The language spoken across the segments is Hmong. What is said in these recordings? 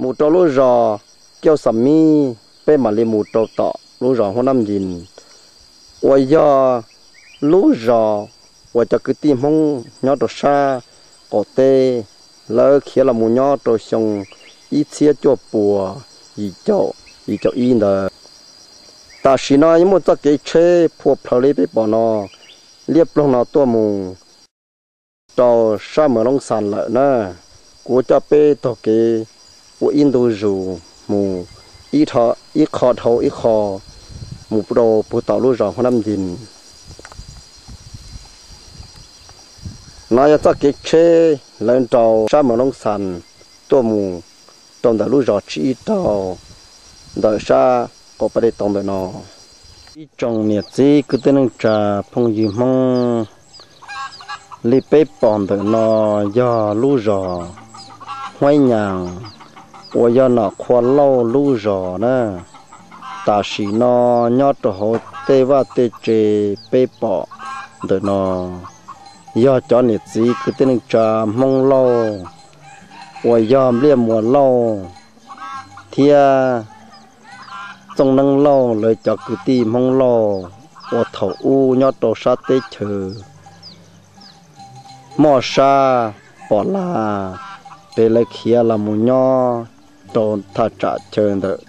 mus rau lub zos Kiauj Xam Mib, peb mam li mus rau tom lub zos Huab Nab Ncig, uas yog lub zos uas cov kwv tij Hmoob nyob rau sab qaum teb, lawv khiav los mus nyob rau xyoo ib txhiab cuaj puas yim caum, yim caum ib ntawd. Tam sim no yeej muaj txoj kev tsheb phua plhaws li peb pom no, liab ploog no tuaj mus rau sab Mawv Loob Xas lawm na. Kuv coj peb taug kev ua ib ntu zus mus ib qho dhau ib qho mus rau puag tom lub zos Huab Nab Ncig. No yog txoj kev tsheb lawv nrau sab Mawv Loob Xas tuaj mus rau ntawm lub zos Tsib Ib Rau ntawm sab qaum pas dej tauv ntawm no. Ib tsoom niam txiv kwv tij neej tsa phooj ywg Hmoob, li peb pom ntawm no yog lub zos Huaib Nyas uas yog Nom Qhua Lauj lub zos na. Tam sim no nyob rau hauv tej vaj tej tse peb pom ntawm no yog cov niam txiv kwv tij neej tsa Hmoob Lauj uas yog Npliaj Muas Lauj thiab Txooj Neeb Lauj lawv cov kwv tij Hmoob Lauj uas thaum ub nyob rau sab teb chaws Moj Sab Pos Las, pem lawv khiav los mus nyob rau thaj tsam chaw ntawm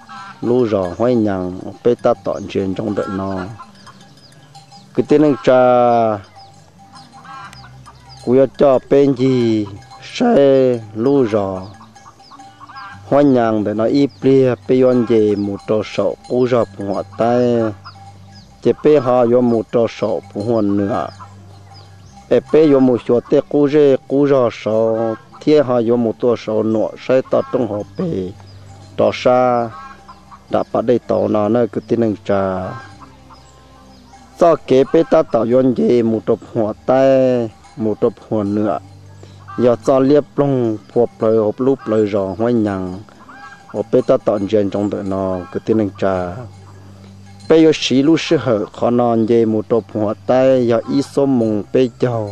lub zos Huaib Nyas uas peb tab tom ntsia ntsoov ntawm no. Kwv tij neej tsa, kuv yuav coj peb ncig saib lub zos Huaib Nyas ntawm no ib pliag, peb yuav nce mus rau saum qub zos Phu Huam Taib, ces peb ho yuav mus rau saum Phu Huam Nwam, es peb yuav mus xyuas tej qub zej qub zog saud thiab ho yuav mus tuaj saud nuam saib toj roob hauv pes rau sab nram pas dej tauv no na kwv tij neej tsa. Txoj kev peb tab tom yuav nce mus rau Phu Huam Taib, mus rau Phu Huam Nwam, yog txoj liab ploog phua plawv hauv lub plawv zos Huaib Nyas uas peb tab tom ntsia ntsoov ntawm no kwv tij neej tsa. Peb yuav siv lub sij hawm qhov no nce mus rau Phu Huam Taib yog ib xuab moos peb caug.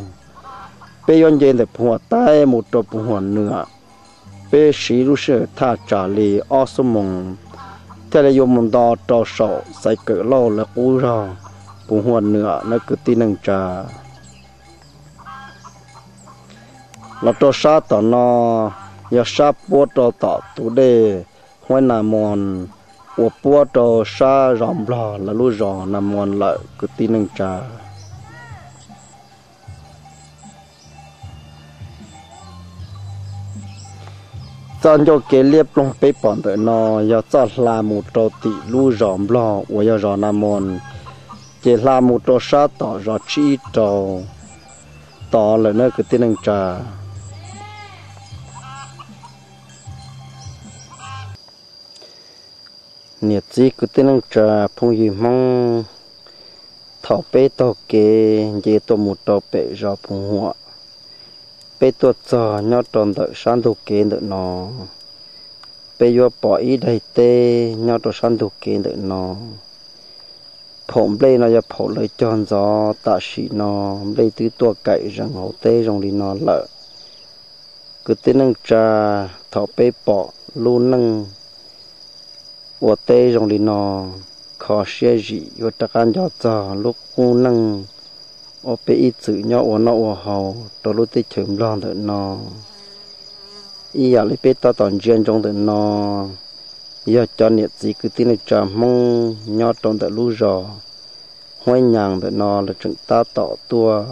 Peb yuav nce ntawm Phu Huam Taib mus rau Phu Huam Nwam, peb siv lub sij hawm thaj tsam li ob xuab moos, thiaj li yuav mus nto rau saum Xaiv Kawm Lauj lawv qub zog Phu Huam Nwam na kwv tij neej tsa. Los rau sab tom no yog sab puab rau tom tus dej Huaib Nas Mos uas puab rau sab zos Nplog lawv lub zos Nas Mos lawm kwv tij neej tsa. Txoj ncauj kev liab ploog peb pom ntawm no yog txoj hla mus rau tim lub zos Nplog uas yog zos Nas Mos, ces hla mus rau sab tom zos Tsib Ib Rau tod lawm na kwv tij neej tsa. Niam txiv kwv tij neej tsa phooj ywg Hmoob, thaum peb taug kev nce tuaj mus rau pem zos Phu Huam, peb tuaj txog nyob rau ntawm sab ntug kev ntawm no, peb yuav pom ib daim teb nyob rau sab ntug kev ntawm no. Phaum nplej no yog phaum lawv cog ntxov, tam sim no nplej twb tuaj kaim zees hauv teb zoo li no lawm. Kwv tij neej tsa, thaum peb pom lub neej ua teb zoo li no, kho siab zim yuav rov qab nco txog lub qub neej uas peb ib txwm nyob ua noj ua haus rau lub teb chaws Nplog ntawm no. Ib yam li peb tab tom ntsia ntsoov ntawm no, yog cov niam txiv kwv tij neej tsa Hmoob nyob rau ntawm lub zos Huab Nyas ntawm no lawv tseem tab tom tuaj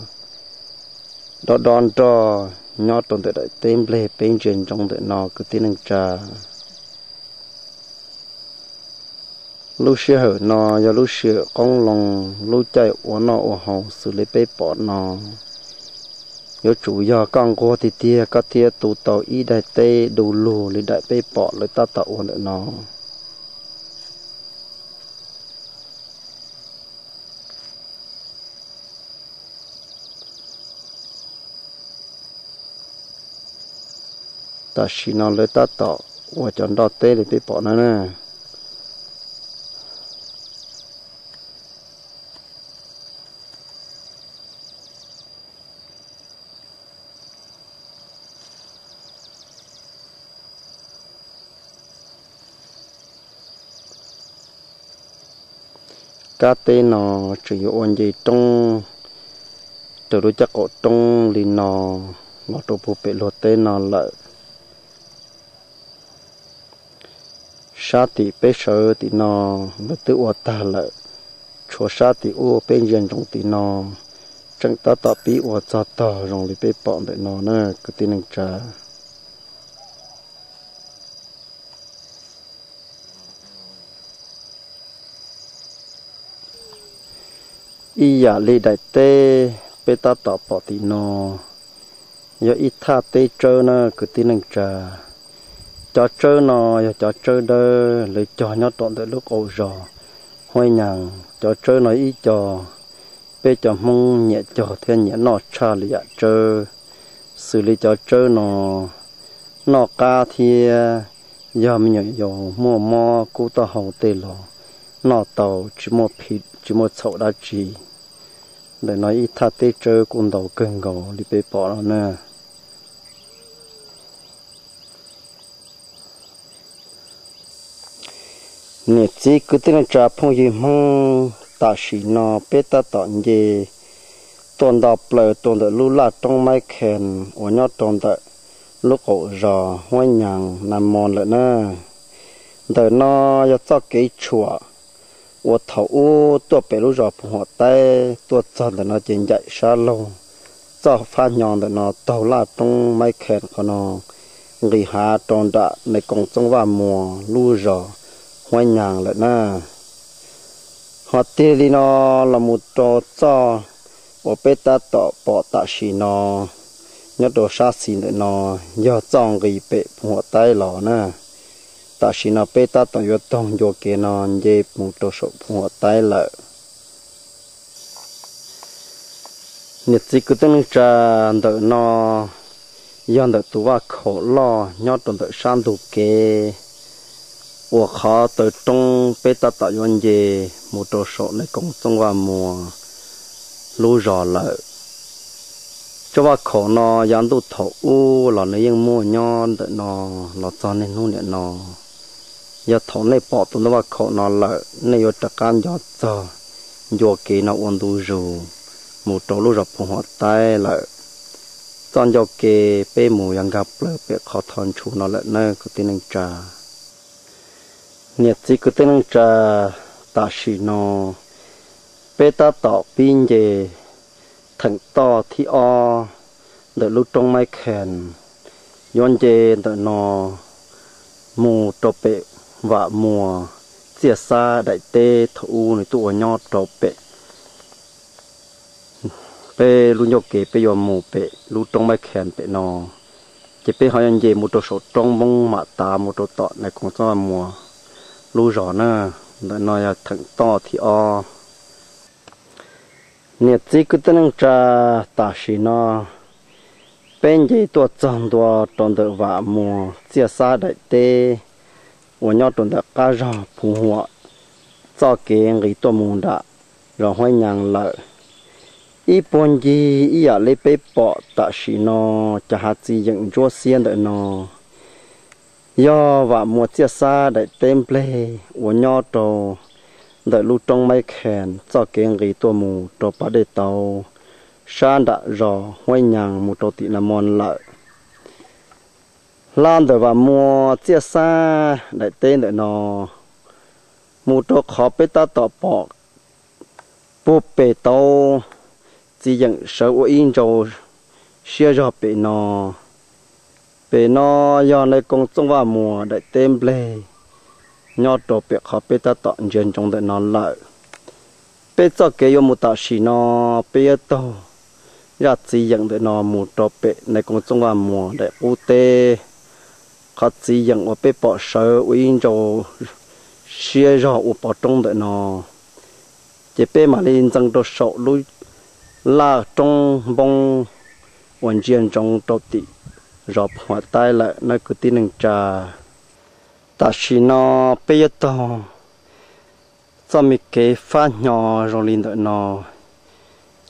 dob dob nroj nyob rau ntawm daim teb nplej peb ntsia ntsoov ntawm no kwv tij neej tsa. Lub sij hawm no yog lub sij hawm qoob loo, lub caij ua noj ua haus xws li peb pom no. Yuav tsum yog koj nquag tiag tiag koj thiaj tu tau ib daim teb du lug li daim peb pom lawv tab tom ua ntawm no. Tam sim no lawv tab tom ua cov nroj teb li peb pom no na. Kab teb no tseem yuav ua nce roob raws lub caj qaum roob li no los rau puag pem luag teb no lawm. Sab tim peb sawv tim no lawv twb ua tag lawm, tshuav sab tim ub peb ntsia ntsoov tim no tseem tab tom pib ua txog tog zoo li peb pom ntawm no na kwv tij neej tsa. Ib yam li daim teb peb tab tom pom tim no yog ib thaj teb tsawb na kwv tij neej tsa. Cov tsawb no yog cov tsawb dawb lawv cog nyob rau ntawm lub qaum zos Huab Nyaas. Cov tsawb no ib co peb cov Hmoob nyiam cog thiab nyiam noj tshaj li yam tsawb, xws li cov tsawb no noj qab thiab yog me nyuam yaus muaj mob kub taub hau tej los noj tau tsis muaj phiv tsis muaj txhaum dab tsi. Ntawm no ib thaj teb tsawb kuj ntau kawg nkaus li peb pom no na. Niam txiv kwv tij neej tsa phooj ywg Hmoob, tam sim no peb tab tom nce tuaj nto plaws tuaj ntawm lub laj roob Maib Khees uas nyob rau ntawm lub qaum zos Huab Nyaas Na Mo lawm na. Ntawm no yog txoj kev tshuam uas thaum ub tuaj pem lub zos Phu Huam Taib tuaj txog ntawm no ces ncaim sab laug txoj fab hnyo ntawm no taug laj roob Maib Khees qhov no nqis hav rau nram Nais Koom Txooj Vaj Muas lub zos Huab Nyaas lawm na. Ho tiag li no los mus rau txoj uas peb tab tom pom tam sim no nyob rau sab xis ntawm no yog txoj nqis pem Phu Huam Taib los na. Tam sim no peb tab tom yuav taug ncua kev no nce mus rau saum Phu Huam Taib lawm. Niam txiv kwv tij neej tsa, ntawm no yog ntawm tus vaj khaum loj nyob rau ntawm sab ntug kev uas qhov taw roob peb tab tom yuav nce mus rau saum Nais Koom Txooj Vaj Muas lub zos lawm. Tsob vaj khaum no yav ntuj thaum ub los nws yeej muaj nyob ntawm no los txog niaj hnub niam no. Yog thaum nej pom tus ntawm vaj khaum no lawm nej yuav rov qab nco txog ncua kev no ua ntu zus mus rau lub zos Phu Huam Taib lawm. Txoj ncua kev peb mus yog nkag plaws pem qhov tho ntshu no lawm nawb kwv tij neej tsa. Niam txiv kwv tij neej tsa, tam sim no peb tab tom pib nce theem toj thib ob ntawm lub roob Maib Khees, yuav nce ntawm no mus rau pem Vam Muas Txiaj Xab daim teb thaum ub nws tuaj ua nyob rau pem peb lub ncua kev peb yuav mus pem lub roob Maib Khees pem no, ces peb ho yuav nce mus rau saum roob Npoob mam tav mus rau tom Nais Koom Txooj Vaj Muas lub zos na. Ntawm no yog theem toj thib ob. Niam txiv kwv tij neej tsa, tam sim no peb nce tuaj txog ntua rau ntawm Vam Muas Txiaj Xab daim teb uas nyob rau ntawm qab zos Phu Huam, txoj kev nqis tuaj mus nram zos Huab Nyaas lawm. Ib puag ncig ib yam li peb pom tam sim no, cov hav txiv yeem ntsuab xiab ntawm no yog Vam Muas Txiaj Xab daim teb nplej uas nyob rau ntawm lub roob Maib Khees txoj kev nqis tuaj mus rau pas dej tauv sab nram zos Huab Nyaas mus rau tim Na Mo lawm. Hla ntawm Vam Muas Txiaj Xab daim teb ntawm no mus rau qhov peb tab tom pom puag pem tauv, txiv yeem sawv ua ib ntsau siab zog pem no. Pem no yog Nais Koom Txooj Vaj Muas daim teb nplej nyob rau pem qhov peb tab tom ntsia ntsoov ntawm no lawm. Peb txoj kev yuav mus tam sim no, peb yuav taug zaj txiv yeem ntawm no mus rau pem Nais Koom Txooj Vaj Muas daim qub teb. Qhov txiv yeem uas peb pom sawv ua ib ntsau siab zog ua pov roob ntawm no, ces peb mam li ntxeev rau saum lub laj roob Npoob uas ntsia ntsoov rau tim zos Phu Huam Taib lawm nawb kwv tij neej tsa. Tam sim no peb yuav taug txoj me kev fab hnyo zoo li ntawm no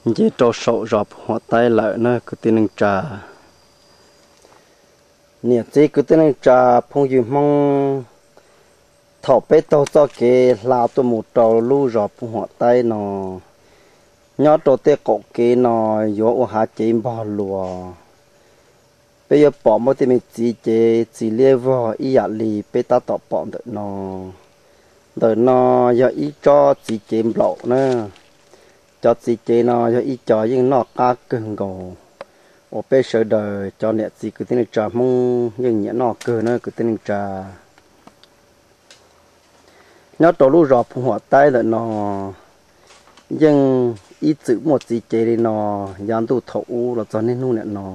nce rau saum zos Phu Huam Taib lawm nawb kwv tij neej tsa. Niam txiv kwv tij neej tsa phooj ywg Hmoob, Thaum peb taug txoj kev hla tuaj mus rau lub zos Phu Huam Taib no, nyob rau tej qaum kev no yuav ua hav cev npog luas. Peb yuav pom muaj tej me txiv cev txiv liab vog ib yam li peb tab tom pom ntawm no. Ntawm no yog ib tsob txiv cev nplaum na. Cov txiv cev no yog ib co yeej noj qab kawg nkaus, uas peb sawv daws cov niam txiv kwv tij neej tsa Hmoob yeej nyiam noj kawg na kwv tij neej tsa. Nyob rau lub zos Phu Huam Taib ntawm no yeej ib txwm muaj txiv cev li no, yav ntuj thaum ub los txog niaj hnub niam no.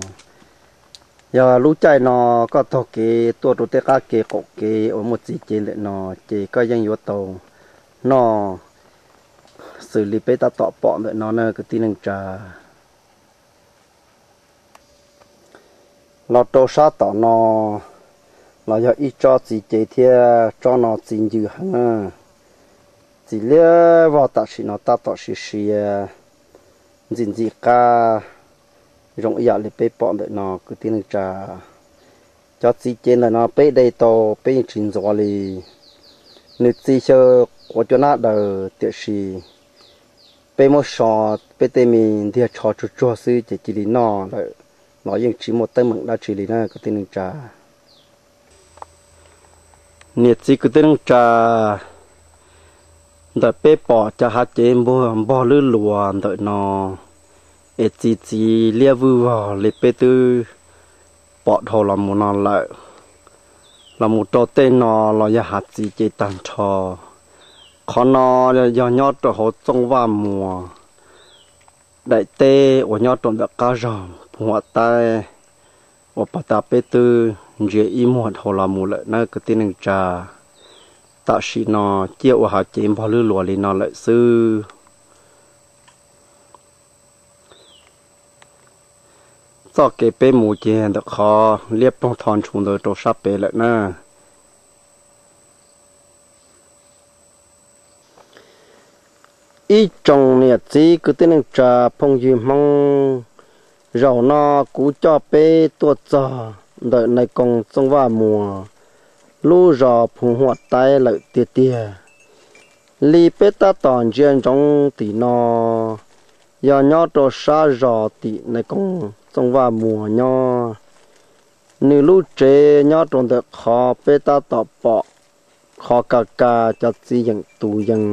Yog lub caij no koj taug kev tuaj rau tej qab kev qaum kev uas muaj txiv cev ntawm no, ces koj yeej yuav tau noj xws li peb tab tom pom ntawm no na kwv tij neej tsa. Los rau sab tom no los yog ib tsob txiv cev thiab, tsob no txiv ncw heev na. Txiv liab vog tam sim no tab tom siav siav ntxim ntxim qab zoo ib yam li peb pom ntawm no kwv tij neej tsa. Cov txiv cev ntawm no peb de tau peb yeej tsis ntxuav li. Nws txi xyaw quav cua nab daws tiam sis peb muab so peb tej me ntiag tsho tsuag tsuag xwb ces cia li noj lawm los yeej tsis muaj teeb meem dab tsi li na kwv tij neej tsa. Niam txiv kwv tij neej tsa, ntawm peb pom cov hav cev npog lwb luas ntawm no es txi txiv liab vwj vog li peb twb pom dhau los mus no lawm. Los mus rau tej no los yog hav txiv cev tag nrho. Qhov no yog nyob rau hauv Txooj Vaj Muas daim teb uas nyob rau ntawm qab zog Phu Huam Taib uas pas tas peb twb ntsia ib muag dhau los mus lawm na kwv tij neej tsa. Tam sim no ciaj ua hav cev npog lwb luas li no lawm xwb. Txoj kev peb mus ces ntawm qhov liab ploog tho ntshu ntawd rau sab pem lawm na. Ib tsoom niam txiv kwv tij neej tsa phooj ywg Hmoob, zaum no kuv coj peb tuaj txog ntawm Nais Koos Txooj Vaj Muas lub zos Phu Huam Taib lawm tiag tiag. Li peb tab tom ntsia ntsoov tim no yog nyob rau sab zos tim Nais Koos Txooj Vaj Muas nyob. Nws lub tsev nyob rau ntawm qhov peb tab tom pom qhov ka ka cov txiv yeem tus yees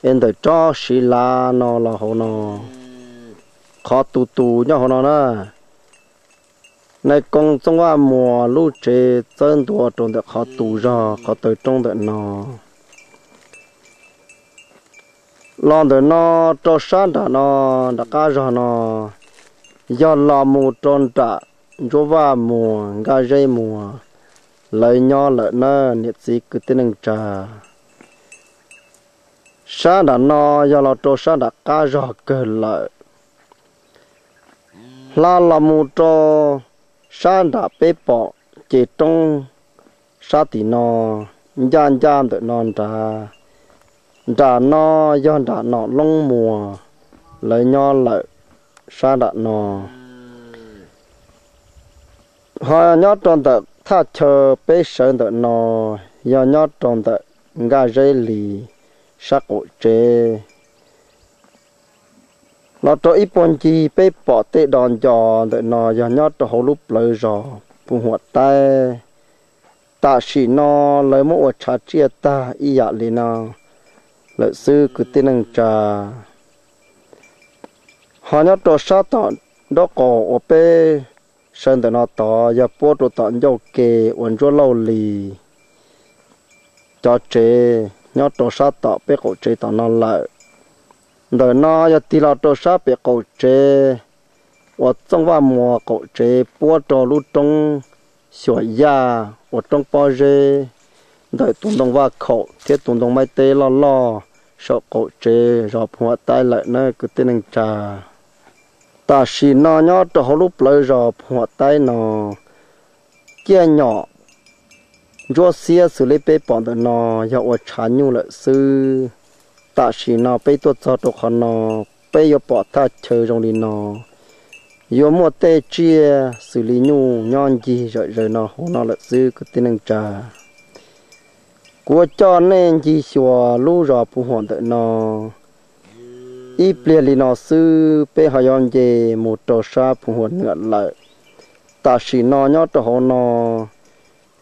es ntawm tsob siv lav no los hauv no. Qhov tus tus nyob hauv no na. Nais Koos Txooj Vaj Muas lub tsev txawb ntua rau ntawm qhov tus zog qhov taw roob ntawm no. Los ntawm no rau sab nram no, nram qab zog no, yog los mus rau nram Ntsuab Vaj Muas, Nkaj Zeb Muas, lawv nyob lawm na niam txiv kwv tij neej tsa. Sab nram no yog los rau sab nram qab zog kawg lawm. Hla los mus rau sab nram peb pom ces roob sab tim no, ncaj ncaj ntawm no nrad. Nram no yog nram Nom Loob Muas, lawv nyob lawm sab nram no. Ho nyob rau ntawm thaj chaw peb sawv ntawm no, yog nyob rau ntawm Nkaj Zeb Lis sab qaum tsev. Los rau ib puag ncig peb pom tej dos ncos ntawm no yog nyob rau hauv lub plawv zos Phu Huam Taib. Tam sim no lawv muab ua tshav tsiaj tag ib yam li no lawm xwb kwv tij neej tsa. Ho nyob rau sab tom nraub qaum uas peb sawv ntawm no tod yog puab rau tom ncauj ke uas Ntsuab Lauj Lis cov tsev nyob rau sab tom peb qaum tsev tom no lawm. Ntawm no yog tig los rau sab pem qaum tsev uas Txooj Vaj Muas qaum tsev puab rau lub roob Xyuam Yaj uas roob pob zeb ntawm tus ntoo vaj khaum thiab tus ntoo maib teb loj loj saum qaum tsev zos Phu Huam Taib lawm na kwv tij neej tsa. Tam sim no nyob rau hauv lub plawv zos Phu Huam Taib no, ciaj nyom ntsuab xiab xws li peb pom ntawm no yog ua tshav nyuj lawm xwb. Tam sim no peb tuaj txog rau qhov no, peb yuav pom thaj chaw zoo li no, yuav muaj tej tsiaj xws li nyuj nyob ncig zom zaws no hauv no lawm xwb kwv tij neej tsa. Kuv coj nej ncig xyuas lub zos Phu Huam ntawm no. Ib pliag li no xwb peb ho yuav nce mus rau sab Phu Huam Nwam lawm. Tam sim no nyob rau hauv no,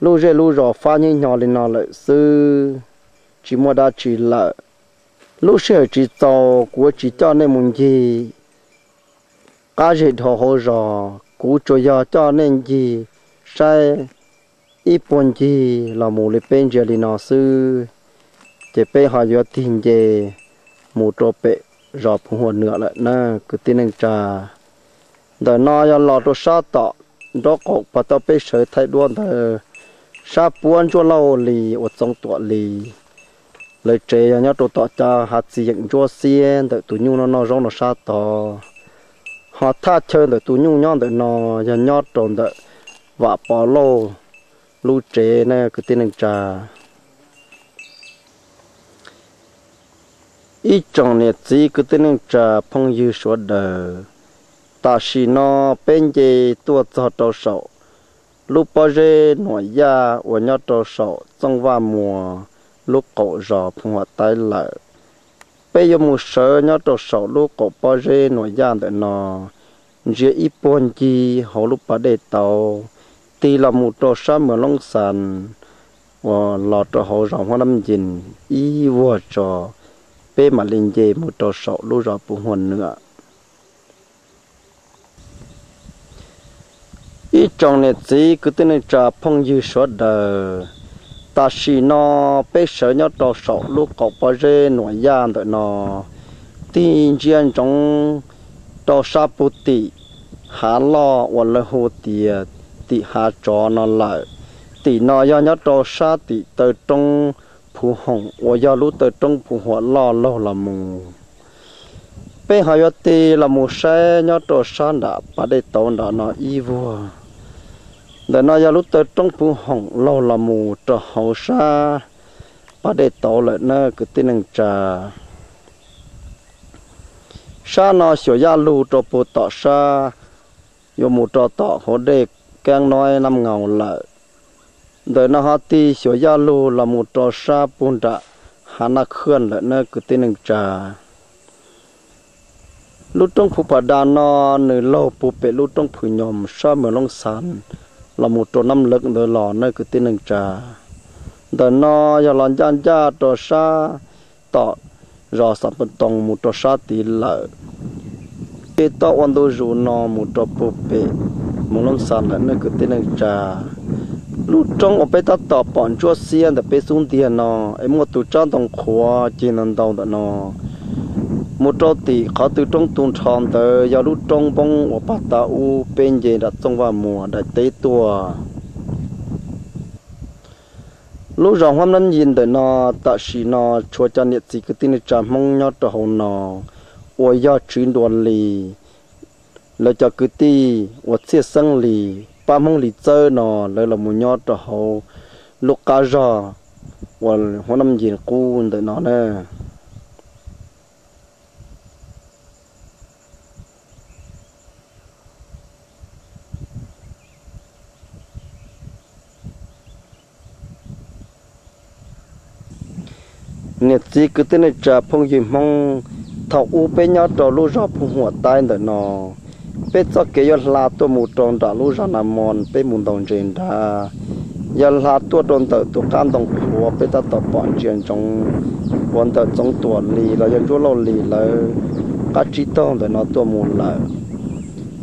lub zej lub zos fab nyeej hnyo li no lawm xwb, tsis muaj dab tsi lawm. Lub sij hawm tsis txaus kuv tsis coj nej mus ncig qab zej dhau hauv zos, kuv tsuas yog coj nej ncig saib ib puag ncig los mus li peb ntsia li no xwb, ces peb ho yuav tig nce mus rau pem zos Phu Huam Nwam lawm na kwv tij neej tsa. Ntawm no yog los rau sab tom nraub qaum pas tau peb sawv thaij duab ntawd, sab puab Ntsuab Lauj Lis uas Txoov Tuam Lis lawv tsev yog nyob rau tom cov hav txiv yeem ntsuab xiab ntawm tus nyuj noj noj zaub no sab tod. Ho thaj chaw ntawm tus nyuj nyob ntawm no yog nyob rau ntawm Vam Pov Lauj lub tsev na kwv tij neej tsa. Ib tsoom niam txiv kwv tij neej tsa phooj ywg sawv daws, tam sim no peb nce tuaj txog rau saum lub pob zeb Nuam Yaj uas nyob rau saum Txooj Vaj Muas lub qaum zos Phu Huam Taib lawm. Peb yuav mus sawv nyob rau saum lub qaum pob zeb Nuam Yaj ntawm no, ntsia ib puag ncig hauv lub pas dej tauv, tig los mus rau sab Muas Loob Xas uas los rau hauv zos Huab Nab Yis ib vuag tso, peb mam li nce mus rau saum lub zos Phu Huam Nwam. Ib tsoom niam txiv kwv tij neej tsa phooj ywg sawv daws, tam sim no peb sawv nyob rau saum lub qaum pob zeb Nuam Yaj ntawm no, tig ntsia ntsoov rau sab puag tim hav loj uas lawv hu tias tim hav tsov no lawm. Tim no yog nyob rau sab tim taw roob Phu Hoom uas yog lub taw roob Phu Huam loj laug los mus. Peb ho yuav tig los mus saib nyob rau sab nram pas dej tauv nram no ib vuag. Ntawm no yog lub taw roob Phu Hoom laug los mus rau hauv sab pas dej tauv lawm na kwv tij neej tsa. Sab no xyuas yaj lug rau puag tom sab, yuav mus rau tom hauv dej Kaab Nob Nab Ngaus lawm. Ntawm no ho tig xyuas yaj lug los mus rau sab puag nram hav Naj Khwj lawm na kwv tij neej tsa. Lub roob Phu Phas Das no nws laug puag pem lub roob Phwv Nyoos sab Muas Loob Xas los mus rau Nab Lawv ntawd los na kwv tij neej tsa. Ntawm no yog los ncaj ncaj rau sab tom zos Xas Pas Toos mus rau sab tid lawm. Ces tau ua ntu zus no mus rau puag pem Muas Loob Xas lawm na kwv tij neej tsa. Lub roob uas peb tab tom pom ntsuab xiab ntawm peb xub ntiag no es muaj tus tsab ntoo qhuav cig ntau ntau ntawm no mus rau tim qhov tw roob tu nrho ntawd yog lub roob npoob uas pag tau ub peb nce nram Txooj Vaj Muas daim teb tuaj. Lub zos Huab Nab Yis ntawm no tam sim no tshuav cov niam txiv kwv tij neej tsa Hmoob nyob rau hauv no uas yog Tswv Nruas Lis, lawv cov kwv tij uas Txhiaj Xeeb Lis, pab Hmoob Lis Txawb no lawv los mus nyob rau hauv lub qab zog uas Huab Nab Yis qub ntawm no na. Niam txiv kwv tij neej tsa phooj ywg Hmoob, thaum ub peb nyob rau lub zos Phu Huam Taib ntawm no, peb txoj kev yuav hla tuaj mus rau nram lub zos Nas Mos peb mus ntaus ntses nrad, yog hla tuaj rau ntawm tus qab ntoo qhuav peb tab tom pom ntsia ntsoov uas ntawm Txoov Tuam Lis los yog Ntsuab Lauj Lis lawv qab tsib taug ntawm no tuaj mus lawm.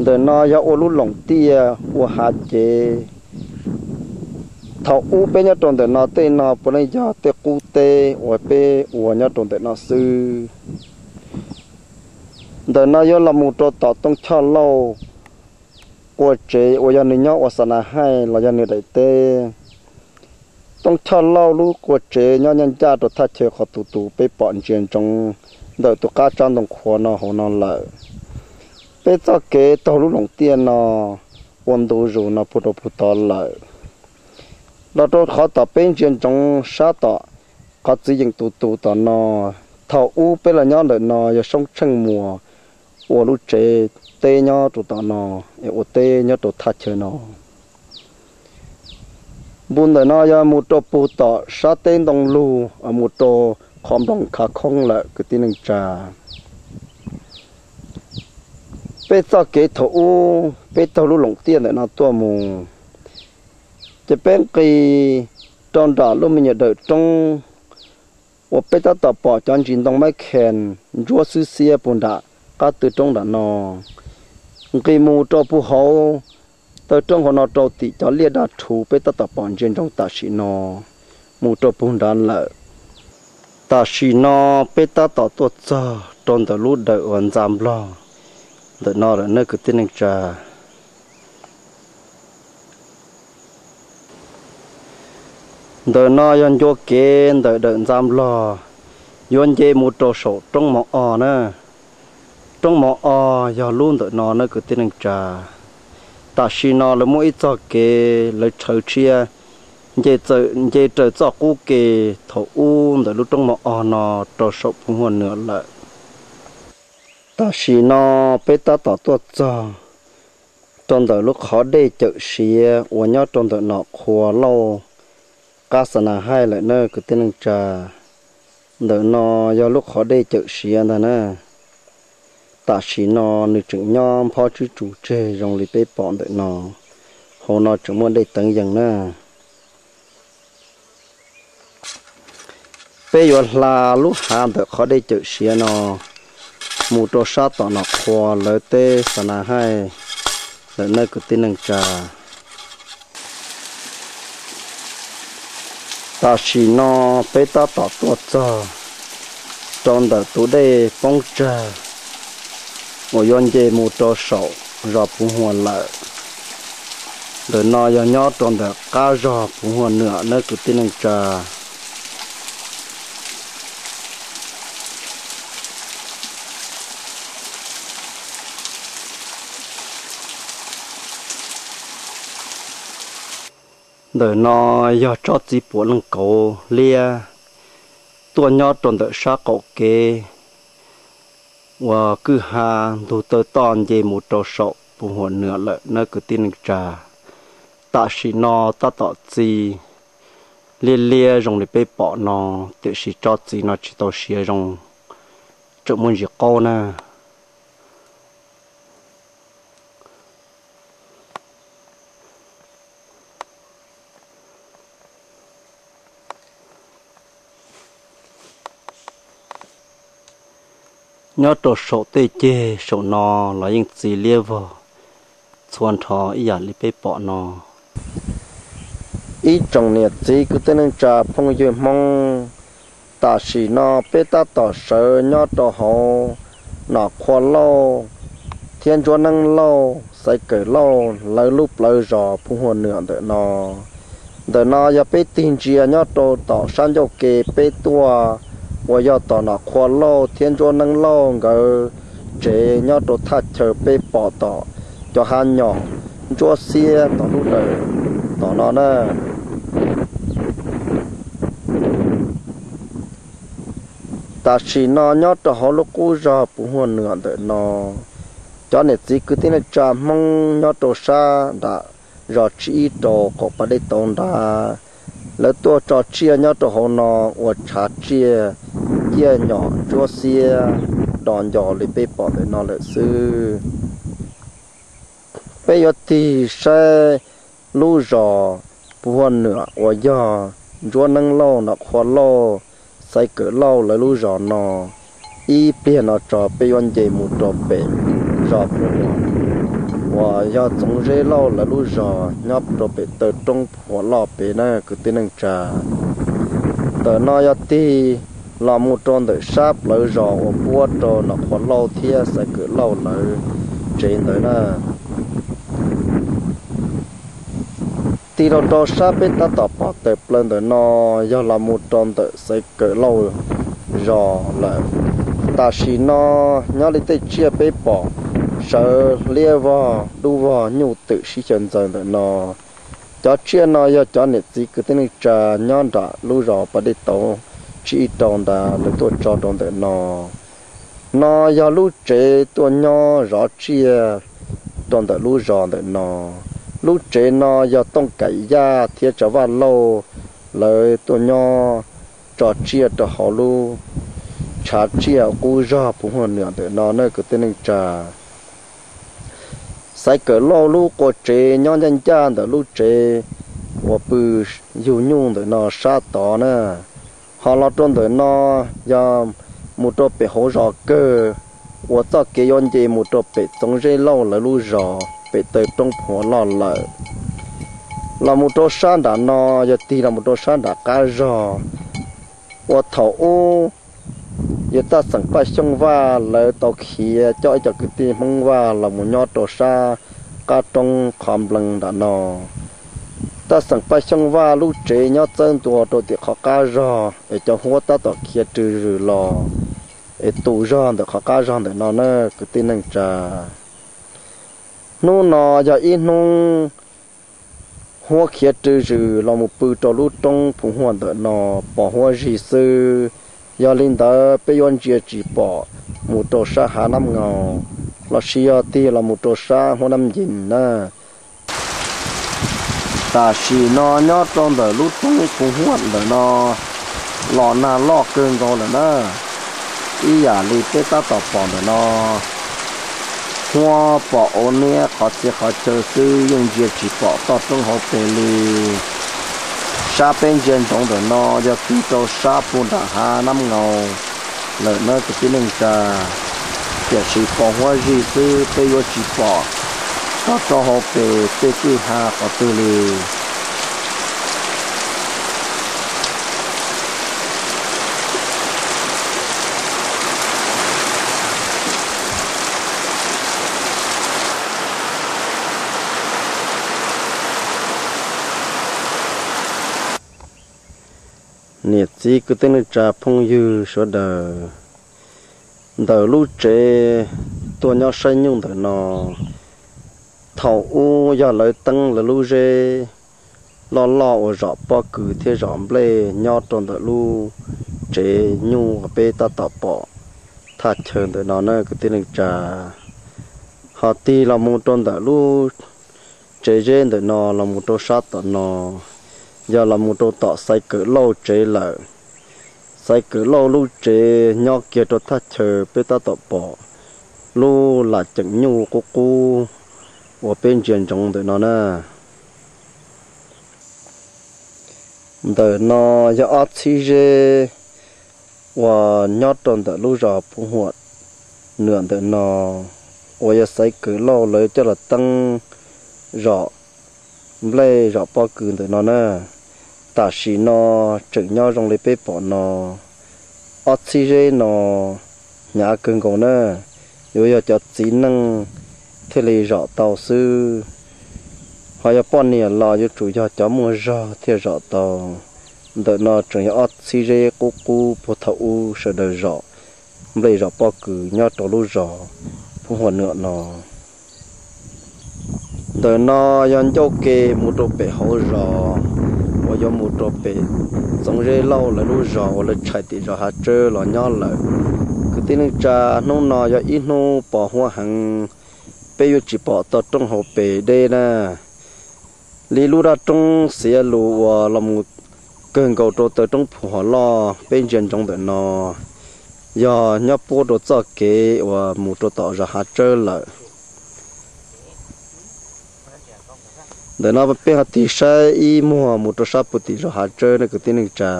Ntawm no yog ua lub loos tiaj ua hav cev. Thaum ub peb nyob rau ntawm no tej no puav leej yog tej qub teb uas peb ua nyob rau ntawm no xwb. Ntawm no yuav los mus rau tom Tooj Choj Lauj qua tsev uas yog nws nyob ua xa na haij los yog nws daim teb. Tooj Choj Lauj lub qua tsev nyob ncaj ncaj rau thaj chaw qhov tus tus peb pom ntsia ntsoov ntawm tus qab tsab ntoo qhuav no hauv no lawm. Peb txoj kev taug lub loos tiaj no ua ntu zus no puag rau puag tod lawm. Los rau qhov tom peb ntsia ntsoov sab tom qhov txwv yeem tus tus tom no, thaum ub peb los nyob ntawm no yog Soob Tsheej Muas ua lub tsev teb nyob rau tom no, es ua teb nyob rau thaj chaw no. Npu ntawm no yog mus rau puag tom sab teb ntoo lug, mus rau qhov nplooj khav khoob lawm kwv tij neej tsa. Peb txoj kev thaum ub peb taug lub loos tiaj ntawm no tuaj mus, ces peb nqis rau nram lub me nyuam dawm roob uas peb tab tom pom cov ntsis ntoo maib khees ntsuab xwb xiab puag nram qab tw roob nram no, nqis mus rau puag hauv taw roob hauv no rau tim cov liaj daj rhuv peb tab tom pom ntsia ntsoov tam sim no mus rau puag nrad lawm. Tam sim no peb tab tom tuaj txog rau ntawm lub dawm uas ntxa nplog ntawm no lawm na kwv tij neej tsa. Ntawm no yog ncua kev ntawm dawm ntxa nplog yuav nce mus rau saum roob mos os na. Roob mos os yog lub ntawm no na kwv tij neej tsa. Tam sim no lawv muaj ib txoj kev lawv tshawv tshiab nce raws txoj qub ke thaum ub ntawm lub roob mos os no rau saum puv huaj nwam lawm. Tam sim no peb tab tom tuaj txog rau ntawm lub qhov dej cawm siav uas nyob rau ntawm Nom Qhua Lauj qab Xa Na Haij lawm na kwv tij neej tsa. Ntawm no yog lub qhov dej cawm siav ntag na. Tam sim no nws tseem nyob nphob tswb tsu tseg zoo li peb pom ntawm no. Hauv no tseem muaj dej teev yees na. Peb yuav hla lub hav ntawm qhov dej cawm siav no mus rau sab tom Nom Qhua lawv teb Xa Na Haij lawm na kwv tij neej tsa. Tam sim no peb tab tom tuaj txog rau ntawm tus dej poob tsag uas yuav nce mus rau saum zos puv huaj lawm. Ntawm no yog nyob rau ntawm qab zos puv huaj nwam na kwv tij neej tsa. Ntawm no yog tsob txiv puam leej kauv liab tuaj nyob rau ntawm sab qaum kev uas kwj ha ntug taw toj nce mus rau saum puv huaj nwam lawm na kwv tij neej tsa. Tam sim no tab tom txi liab liab zoo li peb pom no, tiam sis tsob txiv no tsis tau siav zoo, tseem muaj ntsis qaub na. Nyob rau saum tej ceg saum no los yeej txi liab vog txhua nrho ib yam li peb pom no. Ib tsoom niam txiv kwv tij neej tsa phooj ywg Hmoob, tam sim no peb tab tom sawv nyob rau hauv Nom Qhua Lauj thiab Ntsuab Neeb Lauj, Xaiv Kawm Lauj lawv lub plawv zos puv huaj nwam ntawm no. Ntawm no yog peb tig ntsia nyob rau tom sab ncauj ke peb tuaj uas yog tom Nom Qhua Lauj thiab Ntsuab Neeb Lauj nkawd tsev nyob rau thaj chaw peb pom tom cov hav nyom ntsuab xiab tom lub dawm tom no na. Tam sim no nyob rau hauv lub qub zos puv huaj nwam ntawm no, cov niam txiv kwv tij neej tsa Hmoob nyob rau sab nram zos tsib ib rau qaum pas dej tauv nrad, lawv tuaj tso tsiaj nyob rau hauv no ua tshav tsiaj ciaj nyom ntsuab xiab do nco li peb pom ntawm no lawm xwb. Peb yuav tig saib lub zos puv huaj nwam uas yog Ntsuab Neeb Lauj, Nom Qhua Lauj, Xaiv Kawm Lauj lawv lub zos no. Ib pliag no tso peb yuav nce mus rau pem zos puv huaj uas yog Txoov Zeb Lauj lawv lub zos nyob rau pem taw roob puv huaj loj pem na kwv tij neej tsa. Ntawm no yog tig los mus rau ntawm sab plawv zos uas puab rau Nom Qhua Lauj thiab Xaiv Kawm Lauj lawv tsev ntawd na. Tig los rau sab peb tab tom pom tawm plaws ntawm no yog los mus rau ntawm Xaiv Kawm Lauj zos lawm. Tam sim no nyob li tej tsiaj peb pom sawv liab vog dub vog nyuj twm sib xyaw ntxaws ntawm no. Cov tsiaj no yog cov niam txiv kwv tij neej tsa nyob nram lub zos pas dej tauv tsib ib rau ntawd lawv tuaj tso rau ntawm no. No yog lub tsev tuaj nyob zov tsiaj rau ntawm lub zos ntawm no. Lub tsev no yog Tooj Kaim Yaj thiab Tsav Vaj Lauj lawv tuaj nyob tso tsiaj rau hauv lub tshav tsiaj qub zog puv huaj nwam ntawm no na kwv tij neej tsa. Xaiv Kawm Lauj lub qua tsev nyob ncaj ncaj ntawm lub tsev uas pw yug nyuj ntawm no sab tod na. Ho los rau ntawm no yog mus rau pem hauv zos kawg, uas txoj kev yuav nce mus rau pem Txoov Zeb Lauj lawv lub zos pem taw roob Phuav Loj lawm. Los mus rau sab nram no yog tig los mus rau sab nram qab zog, uas thaum ub yog Taj Xeem Paj Xyooj Vaj lawv tau khiav coj ib co kwv tij Hmoob Vaj los mus nyob rau sab qab roob qhov nplees nram no. Taj Xeem Paj Xyooj Vaj lub tsev nyob txawb ntua rau tim qhov qab zog es cov huab tab tom khiav rw zws los es tu zog ntawm qhov qab zog ntawm no na kwv tij neej tsa. Hnub no yog ib hnub huab khiav rw zws los mus pw rau lub roob puv huaj ntawm no pos huab zig xwb. Yog li ntawd peb yuav ntsia tsis pom mus rau sab hav Nab Ngaus los sis yog tig los mus rau sab huab Nab Ncees na. Tam sim no nyob rau ntawm lub roob puv huaj ntawm no los nag loj kawg nkaus lawm na. Ib yam li peb tab tom pom ntawm no, huab pom ua niab qhov txhia qhov chaw xwb yeej ntsia tsis pom toj roob hauv pes li. Sab peb ntsia ntsoov ntawm no yog tig rau sab puag nram hav Nab Ngaus lawm na kwv tij neej tsa. Tiam sis pos huab zig xwb peb yuav tsis pom toj roob hauv pes tej kwj ha qhov twg li. Niam txiv kwv tij neej tsa phooj ywg sawv daws, ntawm lub tsev tuaj nyob saib nyuj ntawm no, thaum ub yog lawv teeb lawv lub zeb loj loj uas zom pob kws thiab zom nplej nyob rau ntawm lub tsev nyuj uas peb tab tom pom thaj chaw ntawm no na kwv tij neej tsa. Ho tig los mus rau ntawm lub tsev zeb ntawm no los mus rau sab tom no, yog los mus rau tom Xaiv Kawm Lauj tsev lawm. Xaiv Kawm Lauj lub tsev nyob kiag rau thaj chaw peb tab tom pom lub lam ceem nyuj qub qub uas peb ntsia ntsoov ntawm no na. Ntawm no yog ob txhib zeb uas nyob rau ntawm lub zos Puv Huam Nwam ntawm no, uas yog Xaiv Kawm Lauj lawv coj los teeb zom nplej zom pob kws ntawm no na. Tam sim no tseem nyob zoo li peb pom no, ob txhib zeb no hnyav kawg nkaus na, yuav yog cov txiv neej thiaj li zom tau xwb. Ho yog poj niam los yuav tsum yog cov muaj zog thiaj zom tau. Ntawm no tseem yog ob txhib zeb qub qub puag thaum ub sawv daws zom nplej zom pob kws nyob rau lub zos Puv Huam Nwam no. Ntawm no yog ncauj ke mus rau pem hauv zos uas yuav mus rau pem Txoov Zeb Lauj lawv lub zos uas lawv tshais tim zos Hav Tsawb los nyob lawm. Kwv tij neej tsa, hnub no yog ib hnub pos huab heev, peb yuav tsis pom toj roob hauv pes deb na. Li lub daj roob Xiav Lus uas los mus kawg nkaus rau taw roob Phuv Huam Loj peb ntsia ntsoov ntawm no, yog nyob puab rau txoj kev uas mus rau tom zos Hav Tsawb lawm. Ntawm no peb ho tig saib ib muag mus rau sab puag tim zos Hav Tsawb na kwv tij neej tsa.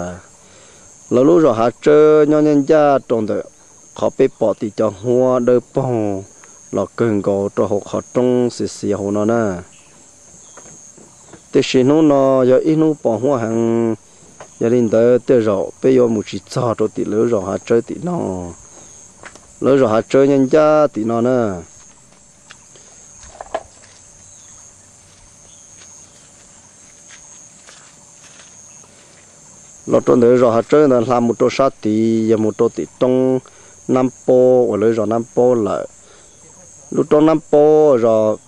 Lawv lub zos Hav Tsawb nyob ncaj ncaj rau ntawm qhov peb pom tim cov huab dawb paug los kawg nkaus rau hauv qhov roob xiav xiav hauv no na. Tiam sis hnub no yog ib hnub pos huab heev, yog li ntawd tej zaum peb yuav mus tsis txog rau tim lawv zos Hav Tsawb tim no. Lawv zos Hav Tsawb nyob ncaj tim no na. Los rau ntawm zos Hav Tsawb ntawd hla mus rau sab tid yog mus rau tim roob Nab Paub uas lawv zos Nab Paub lawm. Lub roob Nab Paub, zos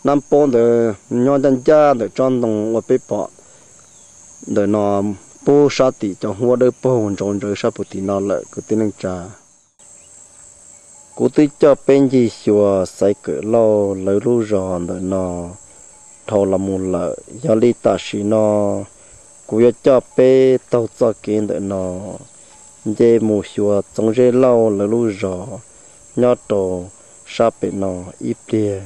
Nab Paub ntawd nyob ncaj ncaj ntawm tsob ntoo uas peb pom ntawm no, puag sab tim cov huab dawb paug ntsauv ntsawv sab puag tim no lawm kwv tij neej tsa. Kuv twb coj peb ncig xyuas Xaiv Kawm Lauj lawv lub zos ntawm no dhau los mus lawm. Yog li tam sim no kuv yuav coj peb taug txoj kev ntawm no nce mus xyuas Txoov Zeb Lauj lawv lub zos nyob rau sab pem no ib pliag.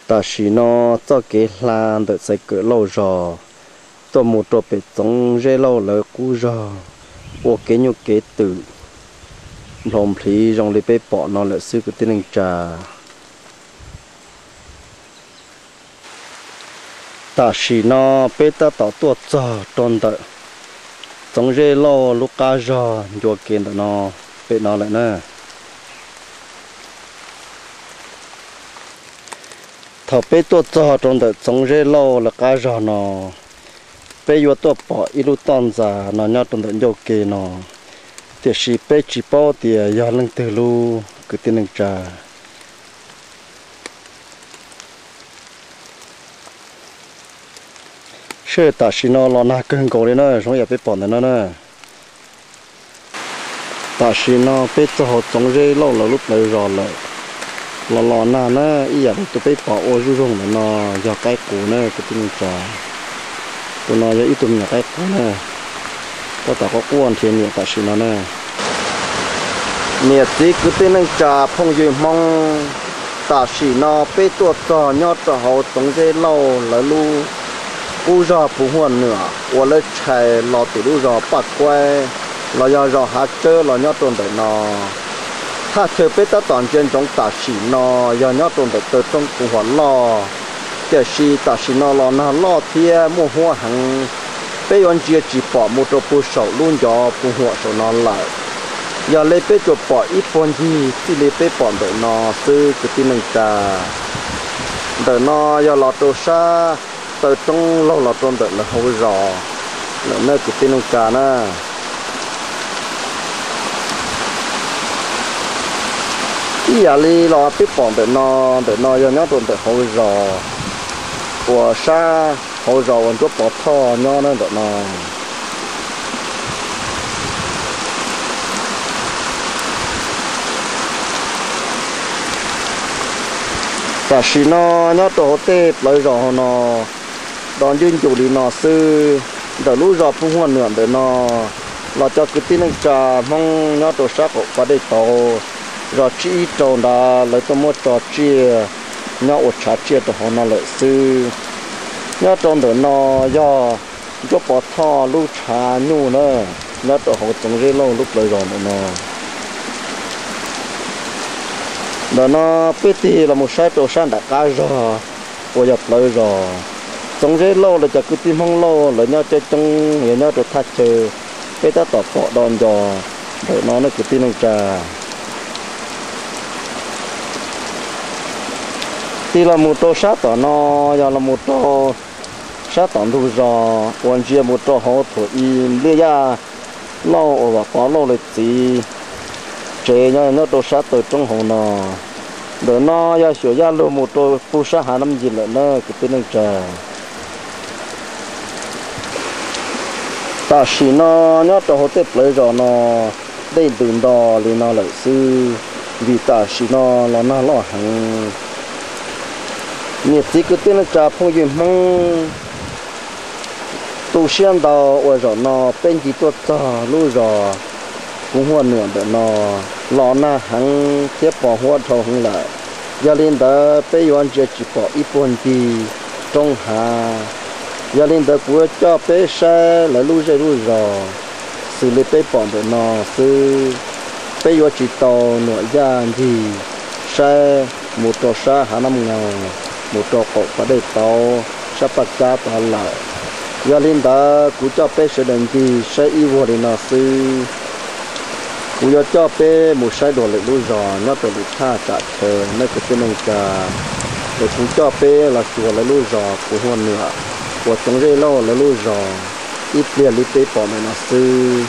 Tam sim no txoj kev hla ntawm Xaiv Kawm Lauj zos tuaj mus rau pem Txoov Zeb Lauj lawv qub zos ua kev nyuj kev twm nplhov nplhiv zoo li peb pom no lawm xwb kwv tij neej tsa. Tam sim no peb tab tom tuaj txog rau ntawm Txoov Zeb Lauj lub qab zog ncua kev ntawm no, pem no lawm na. Thaum peb tuaj txog rau ntawm Txoov Zeb Lauj lawv qab zog no, peb yuav tuaj pom ib lub toj ntxas no nyob rau ntawm ncauj ke no, tiam sis peb tsis paub tias yog leej twg lub kwv tij neej tsa. Sij hawm tam sim no los nag kawg nkaus li na, zoo yam peb pom ntawm no na. Tam sim no peb txog hauv Txoov Zeb Lauj lawv lub plawv zos lawm. Los los nag na, ib yam li tus peb pom ua zuj zus ntawm no yog qaib qus na kwv tij neej tsa. Tus no yog ib tug me nyuam qaib qus na, tab tom quaj quaj nrhiav niam tam sim no na. Niam txiv kwv tij neej tsa phooj ywg Hmoob, tam sim no peb tuaj txog nyob rau hauv Txoov Zeb Lauj lawv lub qub zog Puv Huaj Nwam uas lawv tshais los tim lub zos Paj Kuaib los yog zos Hav Tsawb los nyob rau ntawm no. Thaj chaw peb tab tom ntsia ntsoov tam sim no yog nyob rau ntawm taw roob Puv Huam Loj, tiam sis tam sim no los nag loj thiab muaj huab heev, peb yuav ntsia tsis pom mus rau puag saum lub ncov Puv Huam saum no lawm. Yog li peb tsuas pom ib puag ncig txij li peb pom ntawm no xwb kwv tij neej tsa. Ntawm no yog los rau sab taw roob laug los rau ntawm lawv hauv zos lawm na kwv tij neej tsa na. Ib yam li los peb pom ntawm no, ntawm no yog nyob rau ntawm hauv zos, uas sab hauv zos uas Ntsuab Pov Thoj nyob na ntawm no. Tam sim no nyob rau hauv tej plawv zos hauv no do ncwb ncuj li no xwb. Ntawm lub zos Puv Huaj Nwam ntawm no los cov kwv tij neej tsa Hmoob nyob rau sab qaum pas dej tauv, zos tsib ib rau ntawd lawv tuaj muab tso tsiaj nyob ua tshav tsiaj rau hauv no lawm xwb. Nyob rau ntawm no yog Ntsuab Pov Thoj lub tshav nyuj na, nyob rau hauv Txoov Zeb Lauj lub plawv zos ntawm no. Ntawm no peb tig los mus saib rau sab nram qab zog uas yog plawv zos Txoov Zeb Lauj lawv cov kwv tij Hmoob Lauj lawv nyob coob coob yog nyob rau thaj chaw peb tab tom pom do nco ntawm no nej kwv tij neej tsa. Tig los mus rau sab tom no yog los mus rau sab tom ntug zos uas ntsia mus rau hauv Thuam I Npliaj Yaj Lauj uas Vam Pov Lauj lawv txiv tsev nyob nyob rau sab taw roob hauv no. Ntawm no yog xyuas yaj lug mus rau pug sab hav Nab Yis lawm na kwv tij neej tsa. Tam sim no nyob rau hauv tej plawv zos no dej ntws nto li no lawm xwb, vim tam sim no los nag loj heev. Niam txiv kwv tij neej tsa phooj ywg Hmoob, tu siab ntau uas zaum no peb ncig tuaj txog lub zos Puv Huaj Nwam ntawm no los nag heev thiab pos huab dhau heev lawm. Yog li ntawd peb yuav ntsia tsis pom ib puag ncig roob hav. Yog li ntawd kuv yuav coj peb saib lawv lub zej lub zos xws li peb pom ntawm no xwb. Peb yuav tsis tau nuam yaj ncig saib mus rau sab hav Nab Ngoos, mus rau qaum pas dej tauv sab Paj Kab tod lawm. Yog li ntawd kuv coj peb sawv daws ncig saib ib vuag li no xwb. Kuv yuav coj peb mus saib dua lwm lub zos nyob rau lwm thaj tsam chaw nej kwv tij neej tsa, es kuv coj peb los xyuas lawv lub zos Puv Huaj Nwam uas Txoov Zeb Lauj lawv lub zos ib pliag li peb pom ntawm no xwb.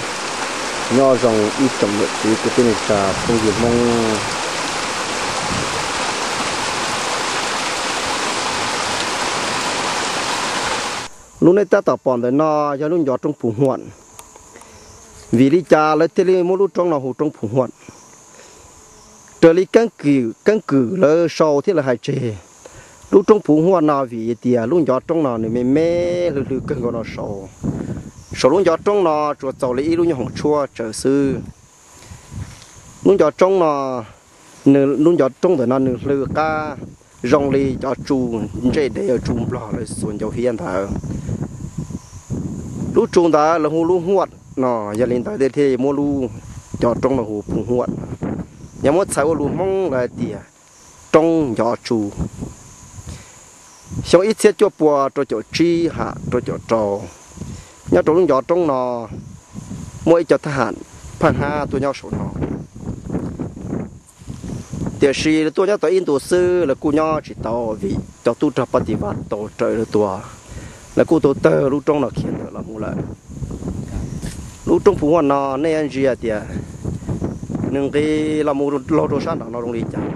Nyob zoo ib tsoom niam txiv kwv tij neej tsa phooj ywg Hmoob. Lub nej tab tom pom ntawm no yog lub ncov roob Puv Huaj. Vim li cas lawv thiaj li muab lub roob no hu roob Phu Huam? Raws li keeb kwm lawv sau thiab lawv hais tseg, lub roob Phu Huam no vim tias lub ncov roob no nws me me hlwb hlwb kawg nkaus no saud. Saum lub ncov roob no tsuas txaus li ib lub nyuag hoom tshuab tsawv xwb. Lub ncov roob no, nws lub ncov roob ntawm no nws hlwb qab zoo li cov tsu ntsej dev, tsu nplog lawv xuas ncau hiab ntawd. Lub tsu ntawd lawv hu lub Huam no, yog li ntawd thiaj muab lub ncov roob no hu Phu Huam. Yog muab txhais ua lus Hmoob lawv hais tias roob ncov tsu. Xyoo ib txhiab cuaj pua rau caum tsib ham rau caum rau, nyob rau lub ncov roob no muaj ib co thab ham phaj hab tuaj nyob saum no. Tiam sis lawv tuaj nyob tau ib ntus xwb lawv kuj nyob tsis tau vim cov tub rog Paj Tis Vas tau raws lawv tua, lawv kuj tau tawg lub roob no khiav ntawm los mus lawm. Lub roob Phu Huam no nej ntsia tias nws nqis los mus laug rau sab nram no zoo li cas.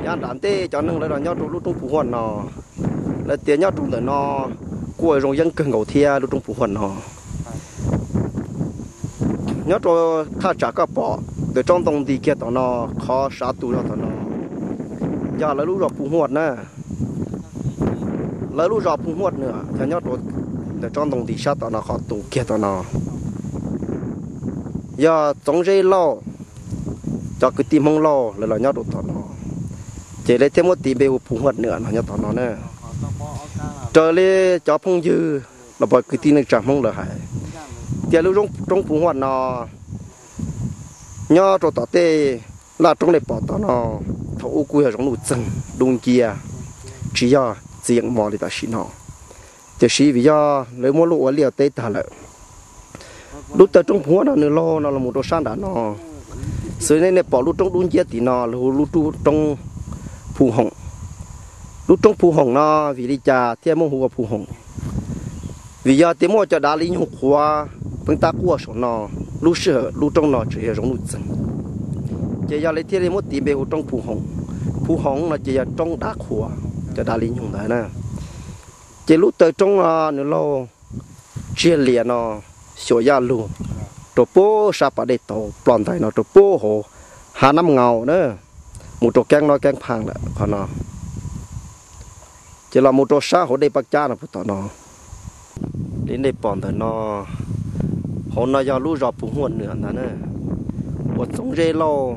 Yav nram ntej cov neeg lawv los nyob rau lub roob Phu Huam no, lawv tias nyob rau ntawm no kuj zoo yeeb kawg nkaus thiab lub roob Phu Huam no. Nyob rau thaj tsam koj pom ntawm tsob ntoo nti kiag tom no, qhov sav tus zog tom no yog lawv lub zos Phu Huam na. Lawv lub zos Phu Huam Nwam yog nyob rau ntawm tsob ntoo nti sab tom no qhov tus kiag tom no. Yog Txoov Zeb Lauj, cov kwv tij Hmoob Lauj lawv los nyob rau tom no, ces lawv thiaj muab tis npe hu Phu Huam Nwam no nyob tom no na. Raws li cov phooj ywg los pom kwv tij neej tsa Hmoob lawv hais tias lub roob Phu Huam no nyob rau tom tej laj roob nej pom tom no, thaum ub kuj yog zoov nuj txeeg dub nciab, tsis yog txiv yeem mos li tam sim no. Tiam sis vim yog lawv muab luj ua liaj teb tag lawm, lub taw roob Phu Huam no nws laug no los mus rau sab nram no xwb. Nej pom lub roob dub nciab tim no lawv hu lub roob Phu Hoom. Lub roob Phu Hoom no vim li cas thiaj muab hu ua Phu Hoom? Vim yog tias muaj cov dav li nyug qhuav peeb tab quaj saum no, lub sij hawm lub roob no tseem yog zoov nuj txeeg, ces yog li thiaj li muab tis npe hu roob Phu Hoom. Phu Hoom no ces yog roob dav qhuav, cov dav li nyug ntawd na. Ces lub taw roob no nws laug tsiaj lias no xyuas yaj lug rau puag sab pas dej tauv ploj ntais no rau puag hauv hav Nab Ngaus na, mus rau keeb no keeb phaaj lawm qhov no, ces los mus rau sab hauv dej Paj Cab no puag tom no. Li nej pom ntawm no, hauv no yog lub zos Phu Huam Nwam ntag na, uas Txoov Zeb Lauj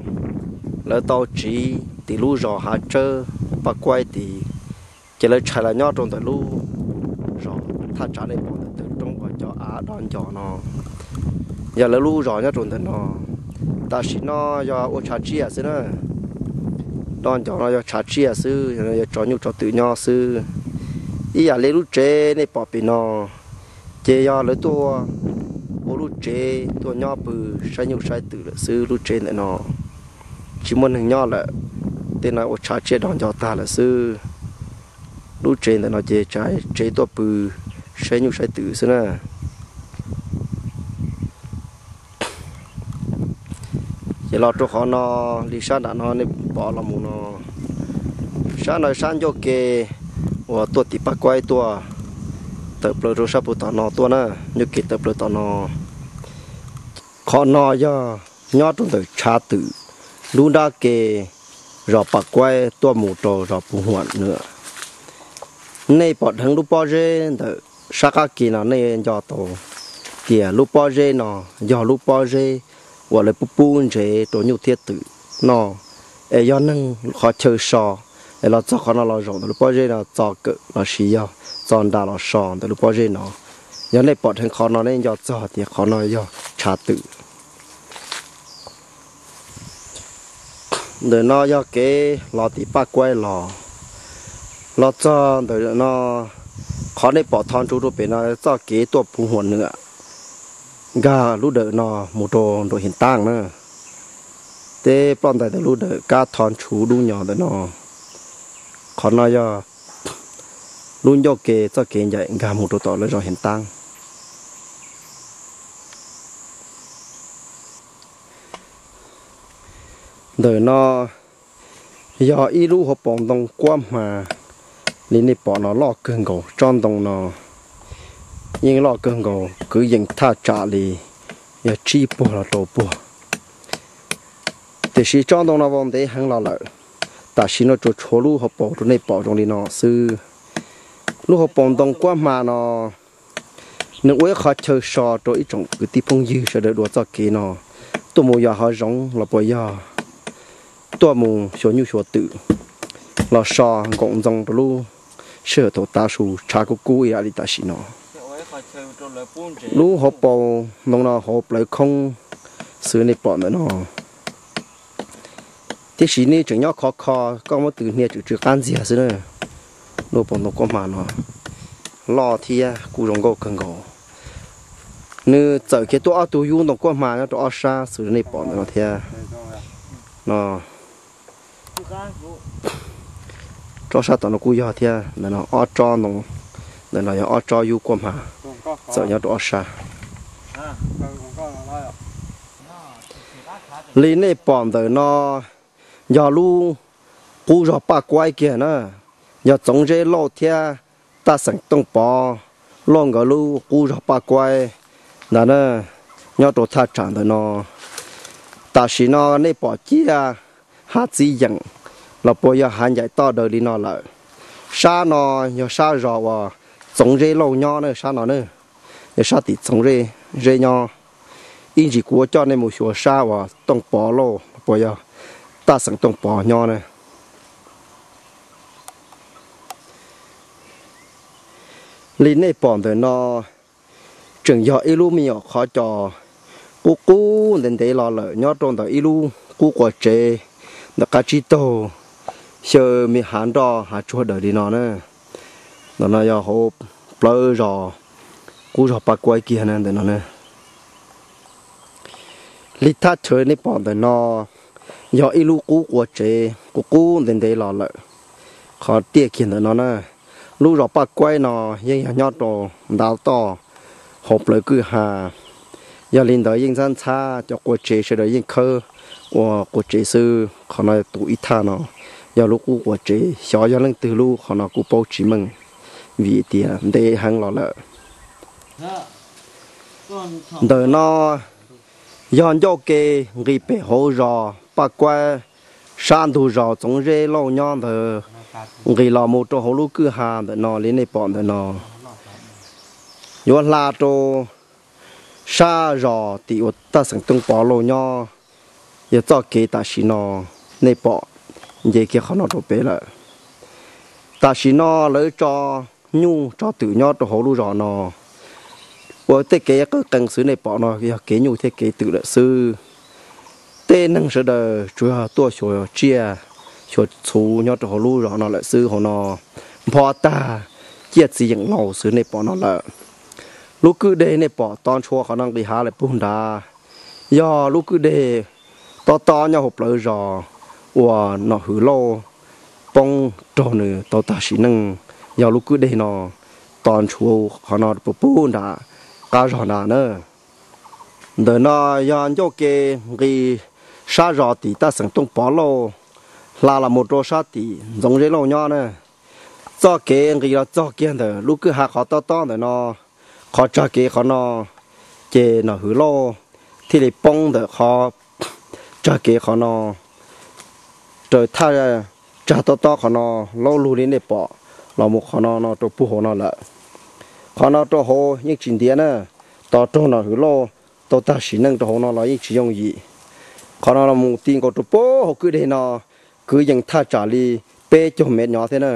lawv tau tsiv tim lub zos Hav Tsawb Paj Kuaib tid, ces lawv tshais los nyob rau ntawm lub zos thaj tsam nej pom ntawm taw roob uas cov av do ncos no, yog lawv lub zos nyob rau ntawm no. Tam sim no yog ua tshav tsiaj xwb na, do ncos no yog tshav tsiaj xwb, yog tso nyuj tso twm nyob xwb. Ib yam li lub tsev nej pom pem no, ces yog lawv tuaj ua lub tsev tuaj nyob pw saib nyuj saib twm lawm xwb. Lub tsev ntawm no tsis muaj neeg nyob lawm, tej no ua tshav tsiaj do ncos tag lawm xwb. Lub tsev ntawm no ces tsev tuaj pw saib nyuj saib twm xwb na. Ces los rau qhov no, li sab nram no nej pom los mus no, sab no sab ncauj ke uas tuaj tim Paj Kuaib tuaj, tawm plaws rau sab puag tom no tuaj na, ncauj ke tawm plaws tom no. Qhov no yog nyob rau ntawm tshav twm lub nrab ke zos Paj Kuaib tuaj mus rau zos Phu Huam Nwam. Nej pom dheev lub pob zeb ntawm sab qab ke no nej nco tau tias lub pob zeb no yog lub pob zeb uas lawv pub pub ntsev rau nyuj thiab twm noj. Es yog neeg qhov chaw so es los txog qhov no los zaum ntawm lub pob zeb no txo kawm lossis yog txo nra los so ntawm lub pob zeb no. Yog nej pom dheev qhov no nej nco txog tias qhov no yog tshav twm. Ntawm no yog kev los tim Paj Kuaib los. Los txog ntawm no, qhov nej pom tho ntsug rau pem no txoj kev tuaj Phu Huam Nwam nkag lub dawm no mus rau nram Hiav Taab na. Tej ploj ntais ntawm lub dawm kab tho ntsug dub nyos ntawm no. Qhov no yog lub ncauj ke txoj kev ncaim nkag mus rau tom lawv zos Hiav Taab. Ntawm no yog ib lub hauv paus ntoo kuab hma li nej pom no loj kawg nkaus, tsob ntoo no yeej loj kawg nkaus kwv yees thaj tsam li yog tsib puag los rau puag. Tiam sis tsob ntoo no vau ntev heev los lawm, tam sim no tsuas tshuav lub hauv paus rau nej pom zoo li no xwb. Lub hauv paus ntoo kuab hma no, nws ua ib qhov chaw so rau ib tsoom kwv tij phooj ywg sawv daws dua txoj kev no tuaj mus yos hav zoov los puas yog tuaj mus xyuas nyuj xyuas twm los so nkaum ntxoo rau lub sij hawm thaum tav su tshav kub kub ib yam li tam sim no. Lub hauv paus ntoo no hauv plawv khoob xwb nej pom ntawm no. Tiam sis nws tseem nyob khov kho, koj muab tus hnia tseem tsw qab ntxiag xwb na. Lub hauv paus ntoo kuab hma no loj thiab kuj zoo nkauj kawg nkaus. Nws txawm kiag tuaj ob tug yub ntoo kuab hma nyob rau ob sab xwb nej pom ntawm no thiab no. Tsob sab tom no kuj yog thiab, ntawm no ob tsob ntoo, ntawm no yog ob tsob yub kuab hma txawm nyob rau ob sab. Li nej pom ntawm no yog lub qub zog Paj Kuaib kiag na, yog Txoov Zeb Lauj thiab Taj Xeem Tooj Pov Lauj nkawd lub qub zog Paj Kuaib ntag na, nyob rau thaj tsam ntawm no. Tam sim no nej pom ciaj hav txiv yeem los puas yog hav ncaim toj daws li no lawm. Sab no yog sab zos uas Txoov Zeb Lauj nyob na, sab no na, yog sab tim Txoov Zeb nyob. Ib ntsis kuv yuav coj nej mus xyuas sab uas Tooj Pov Lauj los puas yog Taj Xeem Tooj Pov nyob na. Li nej pom ntawm no tseem yog ib lub me nyuam qhov cos qub qub ntev ntev los lawm nyob rau ntawm ib lub qub quas tsev ntawm qab tsib taug xyaw me hav nroj hav tsuag daws li no na. Ntawm no yog hauv plawv zos, qub zog Paj Kuaib kiag na ntawm no na. Li thaj chaw nej pom ntawm no yog ib lub qub quas tsev qub qub ntev ntev los lawm. Qhov tiaj kiag ntawm no na, lub zos Paj Kuaib no yeej yog nyob rau ntav toj hauv plawv kwj ha. Yog li ntawd yeej ntxhab ntxhab cov quas tsev sawv daws yeej khawb ua quas tsev xwb. Qhov no tus ib thaj no yog lub qub quas tsev, xyov yog leej twg lub qhov no kuj paub tsis meej vim tias ntev heev los lawm. Ntawm no yog ncauj ke nqis pem hauv zos Paj Kuaib, sab ntug zos Txoov Zeb Lauj nyob ntawd, nqis los mus rau hauv lub kwj ha ntawm no li nej pom ntawm no. Yuav hla rau sab zos tim uas Taj Xeem Tooj Pov Lauj nyob, yog txoj kev tam sim no nej pom nce kiag qhov no rau pem lawm. Tam sim no lawv tso nyuj tso twm nyob rau hauv lub zos no, ua tej kev qeeb qees xwb nej pom no yog kev nyuj thiab kev twm lawm xwb. Tej neeg sawv daws tsuas yog tuaj xyuas tsiaj xyuas txhu nyob rau hauv lub zos no lawm xwb. Hauv no npho tag, ciaj txiv yeem laus xwb nej pom no lawm. Lub kwj deg nej pom tod ntshua qhov no nqis hav lawm puag nrad, yog lub kwj deg tob tob nyob hauv plawv zos uas Nom Hwm Lauj poob raug nws tau tag sim neej, yog lub kwj deg no tod ntshua qhov no puag puag nram qab zog nrad na. Ntawm no yog ncauj ke nqis sab zos tim Taj Xeem Tooj Pov Lauj, hla los mus rau sab tim Ntxoov Zeb Lauj nyob na. Txoj kev nqis los txog kiag ntawm lub kwj ha qhov tob tob ntawm no, qhov tsag kev qhov no, ces Nom Hwm Lauj thiaj li poob ntawm qhov tsag kev qhov no, raws thaj tsag tob tob qhov no, laub lug li nej pom los mus qhov no no rau puag hauv no lawm. Qhov no rau hauv yeej tsis ntiav na, tos raug Nom Hwm Lauj tau tag sim neej rau hauv no los yeej tsis yooj yim. Qhov no los mus ti nkaus rau puag hauv kwj deg no, kwv yees thaj tsam li peb caug mev nyob thiab na.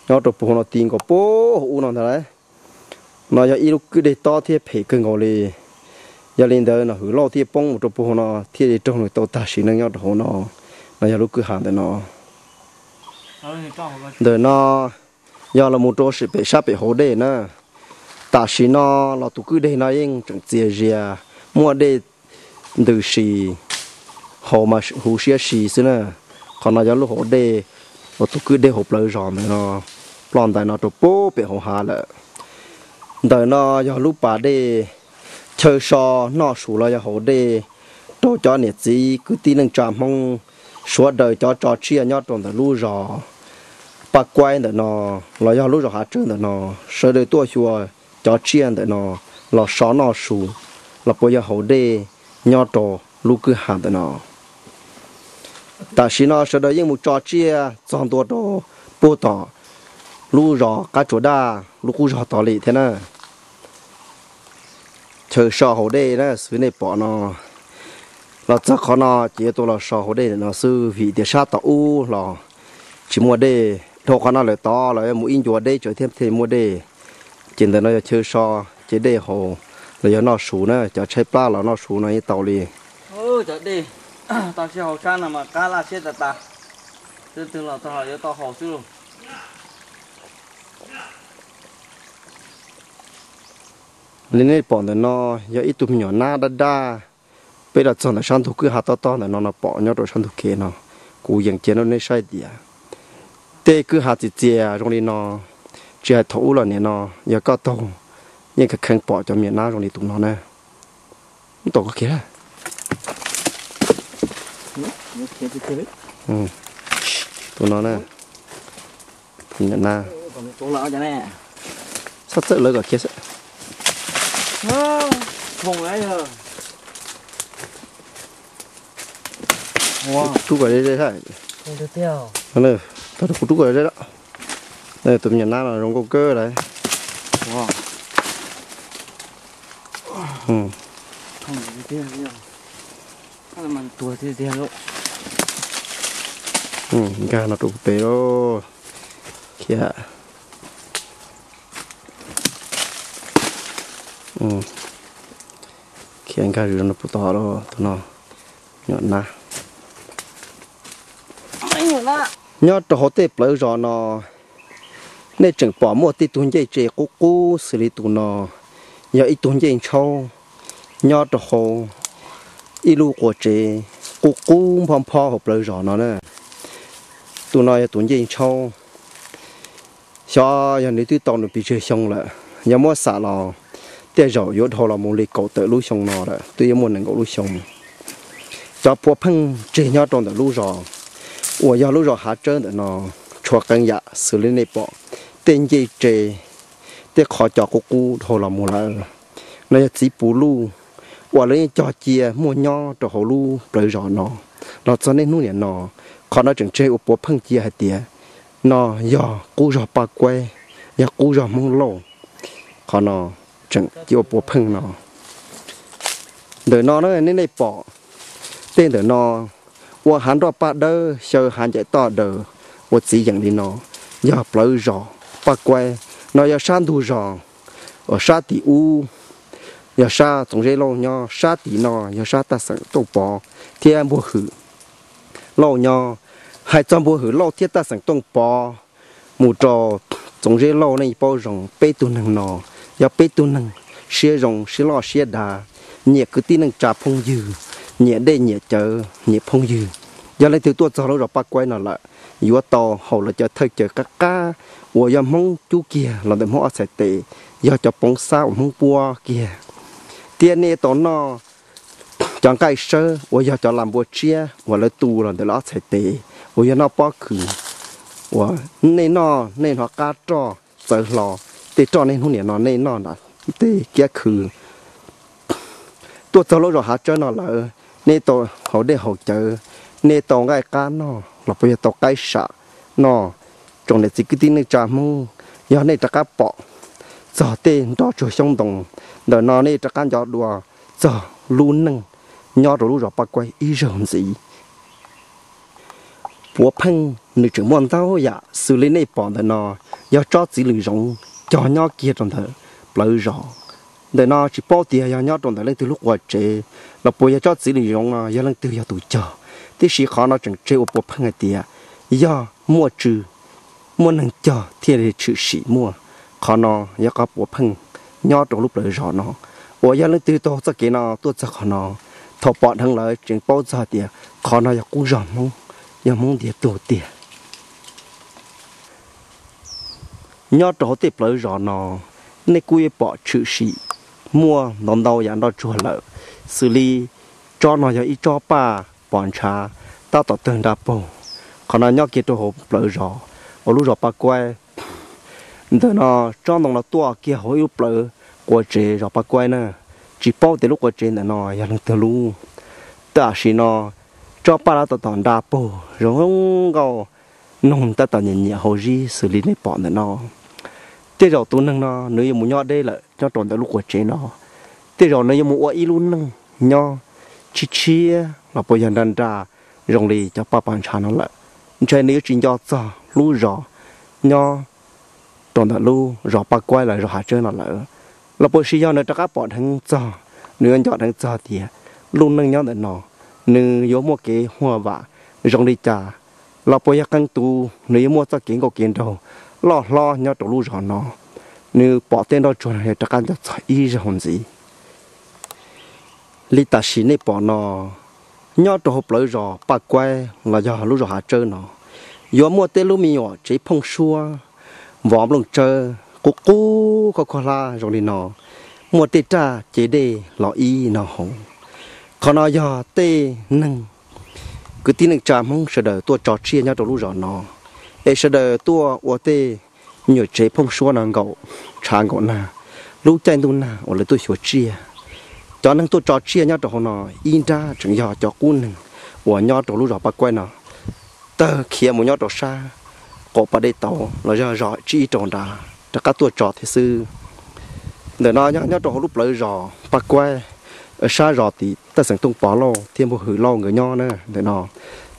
Nyob rau puag hauv no ti nkaus puag hauv ub no ntag lauj. No yog ib lub kwj deg tob thiab phem kawg nkaus li. Yog li ntawd Nom Hwm Lauj thiaj poob mus rau puag hauv no thiaj li raug nws tau tag sim neej nyob rau hauv no. No yog lub kwj ha ntawm no. Ntawm no yog los mus rau pem sab pem hauv dej na. Tam sim no los tus kwj deg no yeej tseem txias zias, muaj dej ntws si, haus mas huv siab si xwb na. Qhov no yog lub hauv dej uas tus kwj deg hauv plawv zos ntawm no, ploj ntais no rau puag pem hauv hav lawm. Ntawm no yog lub pas dej chaw so noj su los yog haus dej rau cov niam txiv kwv tij neej tsa Hmoob, sawv daws cov tso tsiaj nyob rau ntawm lub zos Paj Kuaib ntawm no los yog lub zos Hav Tsawb ntawm no, sawv daws tuaj xyuas cov tsiaj ntawm no los so noj su, los puas yog haus dej nyob rau lub kwj ha ntawm no. Tam sim no sawv daws yeej mus tso tsiaj txog ntua rau puag tom lub zos Qab Tsuas Daj lub qub zog tod li thiab na. Chaw so haus dej na xwb nej pom no, los txog qhov no ces yuav tau los so haus dej ntawm no xwb vim tias sab tom ub los tsis muaj dej. Dhau qhov no lawm tod los yuav mus ib ncua deb tsawv thiab thiaj muaj dej. Ces ntawm no yog chaw so, ces dej haus los yog noj su na, cov tshaib plab los noj su no yeej tau li. Cov dej tau sib haus sab no mas qab laj siab tas tas, twg los txog yuav tau haus xwb lauj. Li nej pom ntawm no yog ib tug me nyuam nab dab dab. Peb los txog ntawm sab ntug kwj ha tob tob ntawm no no pom nyob rau sab ntug kev no. Kuv yees cia rau nej saib tias tej kwj ha txias txias zoo li no, tsis hais thaum ub los nim no, yog koj taug yeej kheev pom cov me nyuam nab zoo li tus no na. Tau koj kiag, tus no na, me nyuam nab. Txhob txawj lawv kom kiag xwb. Rub kom ze ze, tau rau kuv rub kom ze ze. Tus me nyuam nab no zoo nkauj kawg lawm. Nkag no rau kuv pem lauj. Khiav, khiav nkag zws no puag tod lauj, tus no, me nyuam nab. Nyob rau hauv tej plawv zos no, nej tseem pom muaj tej tug ncej tse qub qub xws li tus no, yog ib tug ncej ntshaub nyob rau hauv ib lub qua tsev qub qub nphob nphob hauv plawv zos no na. Tus no yog tus ncej ntshaub. Xyov yog nws twb tau nws pes tsawg xyoo lawm, yog muab xam los tej zaum yuav dhau los mus li kaum tawm lub xyoo no lawm, twb yuav muaj nees nkaum lub xyoo. Cov puav pheej tseg nyob rau ntawm lub zos uas yog lub zos Hav Tsawb ntawm no, tshuav qee yam xws li nej pom, tej ncej tse, tej qhov cos qub qub dhau los mus lawm. No yog txiv puv luj uas lawv yeej cog cia muaj nyob rau hauv lub plawv zos no los txog niaj hnub niam no. Qhov no tseem tseg ua puav pheej cia hais tias no yog qub zog Paj Kuaib, yog qub zog Hmoob Lauj. Qhov no tseem cia ua puav pheej no. Ntawm no na nej, nej pom tej ntawm no ua hav nroj paj dawb xyaw hav ncaim toj daws ua txiv yeem li no, yog plawv zos Paj Kuaib. No yog sab ntug zos uas sab tim ub, yog sab Txoov Zeb Lauj nyob, sab tim no yog sab Taj Xeem Tooj Pov thiab Npuag Hwm Lauj nyob. Hais txog Npuag Hwm Lauj thiab Taj Xeem Tooj Pov mus rau Txoov Zeb Lauj nej paub zoo, peb tug neeg no yog peb tug neeg siab zoo siab loj siab dav, nyiam kwv tij neej tsa phooj ywg, nyiam dej nyiam cawv nyiam phooj ywg. Yog leej twg tuaj txog lub zos Paj Kuaib no lawm, yuav tau haus lawv cov thawj cawv qab qab uas yog Hmoob cub kiag los ntawm Hmoob ob txhais tes, yog cov poov xab uas Hmoob puab kiag. Thiab nej tau noj cov nqaij sawb uas yog cov las npua tshiab uas lawv tu los ntawm lawv ob txhais tes uas yog noj pob kws uas nej noj nej hnov qab roj txawv hlo, tej roj niaj hnub niam no nej noj nram tej kiab khw. Tuaj txog lub zos Hav Tsawb no lawm, nej tau haus dej haus cawv, nej tau nqaij qab noj los puas yog tau qaib sam noj, tsoom niam txiv kwv tij neej tsa Hmoob, yog nej rov qab pom txog tej nroj tsuag xyoob ntoo ntawm no nej rov qab nco dua txog lub neej nyob rau lub zos Paj Kuaib ib zaug ntxiv. Puav pheej nws tseem muaj ntau yam xws li nej pom ntawm no, yog tsob txiv lws zoov cog nyob kiag rau ntawm plawv zos. Ntawm no tsis paub tias yog nyob rau ntawm leej twg lub qua tsev los puas yog tsob txiv lws zoov no yog leej twg yog tus cog, tiam sis qhov no tseem tseg ua puav pheej hais tias yog muaj tswv, muaj neeg cog thiaj li tshwm sim muaj. Qhov no yog qhov puav pheej nyob rau lub plawv zos no uas yog leej twg taug txoj kev no tuaj txog qhov no, thaum pom dheev lawm tseem paub txog tias qhov no yog qub zog Hmoob, yog Hmoob ntiag tug tiag. Nyob rau hauv tej plawv zos no, nej kuj yuav pom tshwm sim muaj ntau ntau yam nroj tsuag lawm, xws li tsob no yog ib tsob paj pos ntshav tab tom tawg nra paug. Qhov no nyob kiag rau hauv plawv zos uas lub zos Paj Kuaib. Ntawm no tsob ntoo no tuaj kiag hauv ib lub plawv qua tsev zos Paj Kuaib na. Tsis paub tias lub qua tsev ntawm no yog leej twg lub. Tam sim no tsob paj lab tab tom nra puag zoo nkauj, noog tab tom nyiam nyiam hauv zib xws li nej pom ntawm no. Tej zaum tus neeg no nws yuav mus nyob deb lawm nyob rau ntawm lub qua tsev no. Tej zaum nws yuav mus ua ib lub neej nyob tshiab tshiab los puas yog nra nra zoo li cov paj pas ntshav no lawm. Ntshai nws yuav tsis nco txog lub zos nyob rau ntawm lub zos Paj Kuaib los zos Hav Tsawb no lawm. Los puas sis yog nws rov qab pom dheev txog, nws yuav nco dheev txog tias lub neej nyob ntawm no nws yuav muaj kev huaj vam zoo li cas, los puas yog qee tus nws yuav muaj txoj kev nkauj kev nraug loj hlob nyob rau lub zos no. Nws pom tej nroj tsuag no yog rov qab nco txog ib zaug ntxiv. Li tam sim nej pom no, nyob rau hauv plawv zos Paj Kuaib los yog lub zos Hav Tsawb no, yuav muaj tej lub me nyuam tsev phooj suab vov nplooj tsawb qub qub khuab khuab hlab zoo li no, muaj tej raj cev dej los ib no hauv. Qhov no yog tej neeg kwv tij neej tsa Hmoob sawv daws tuaj tso tsiaj nyob rau lub zos no, es sawv daws tuaj ua tej me nyuam tsev phooj suab no nkaum tshav nkaum nag, lub caij ntuj nag uas lawv tuaj xyuas tsiaj. Cov neeg tuaj tso tsiaj nyob rau hauv no ib nrab tseem yog cov qub neeg uas nyob rau lub zos Paj Kuaib no tawg khiav mus nyob rau sab qaum pas dej tauv los yog zos tsib ib rau nrad rov qab tuaj tso thiab xwb. Ntawm no nyob rau hauv lub plawv zos Paj Kuaib, sab zos tim Taj Xeem Tooj Pov Lauj thiab Npuag Hwm Lauj nkawd nyob na. Ntawm no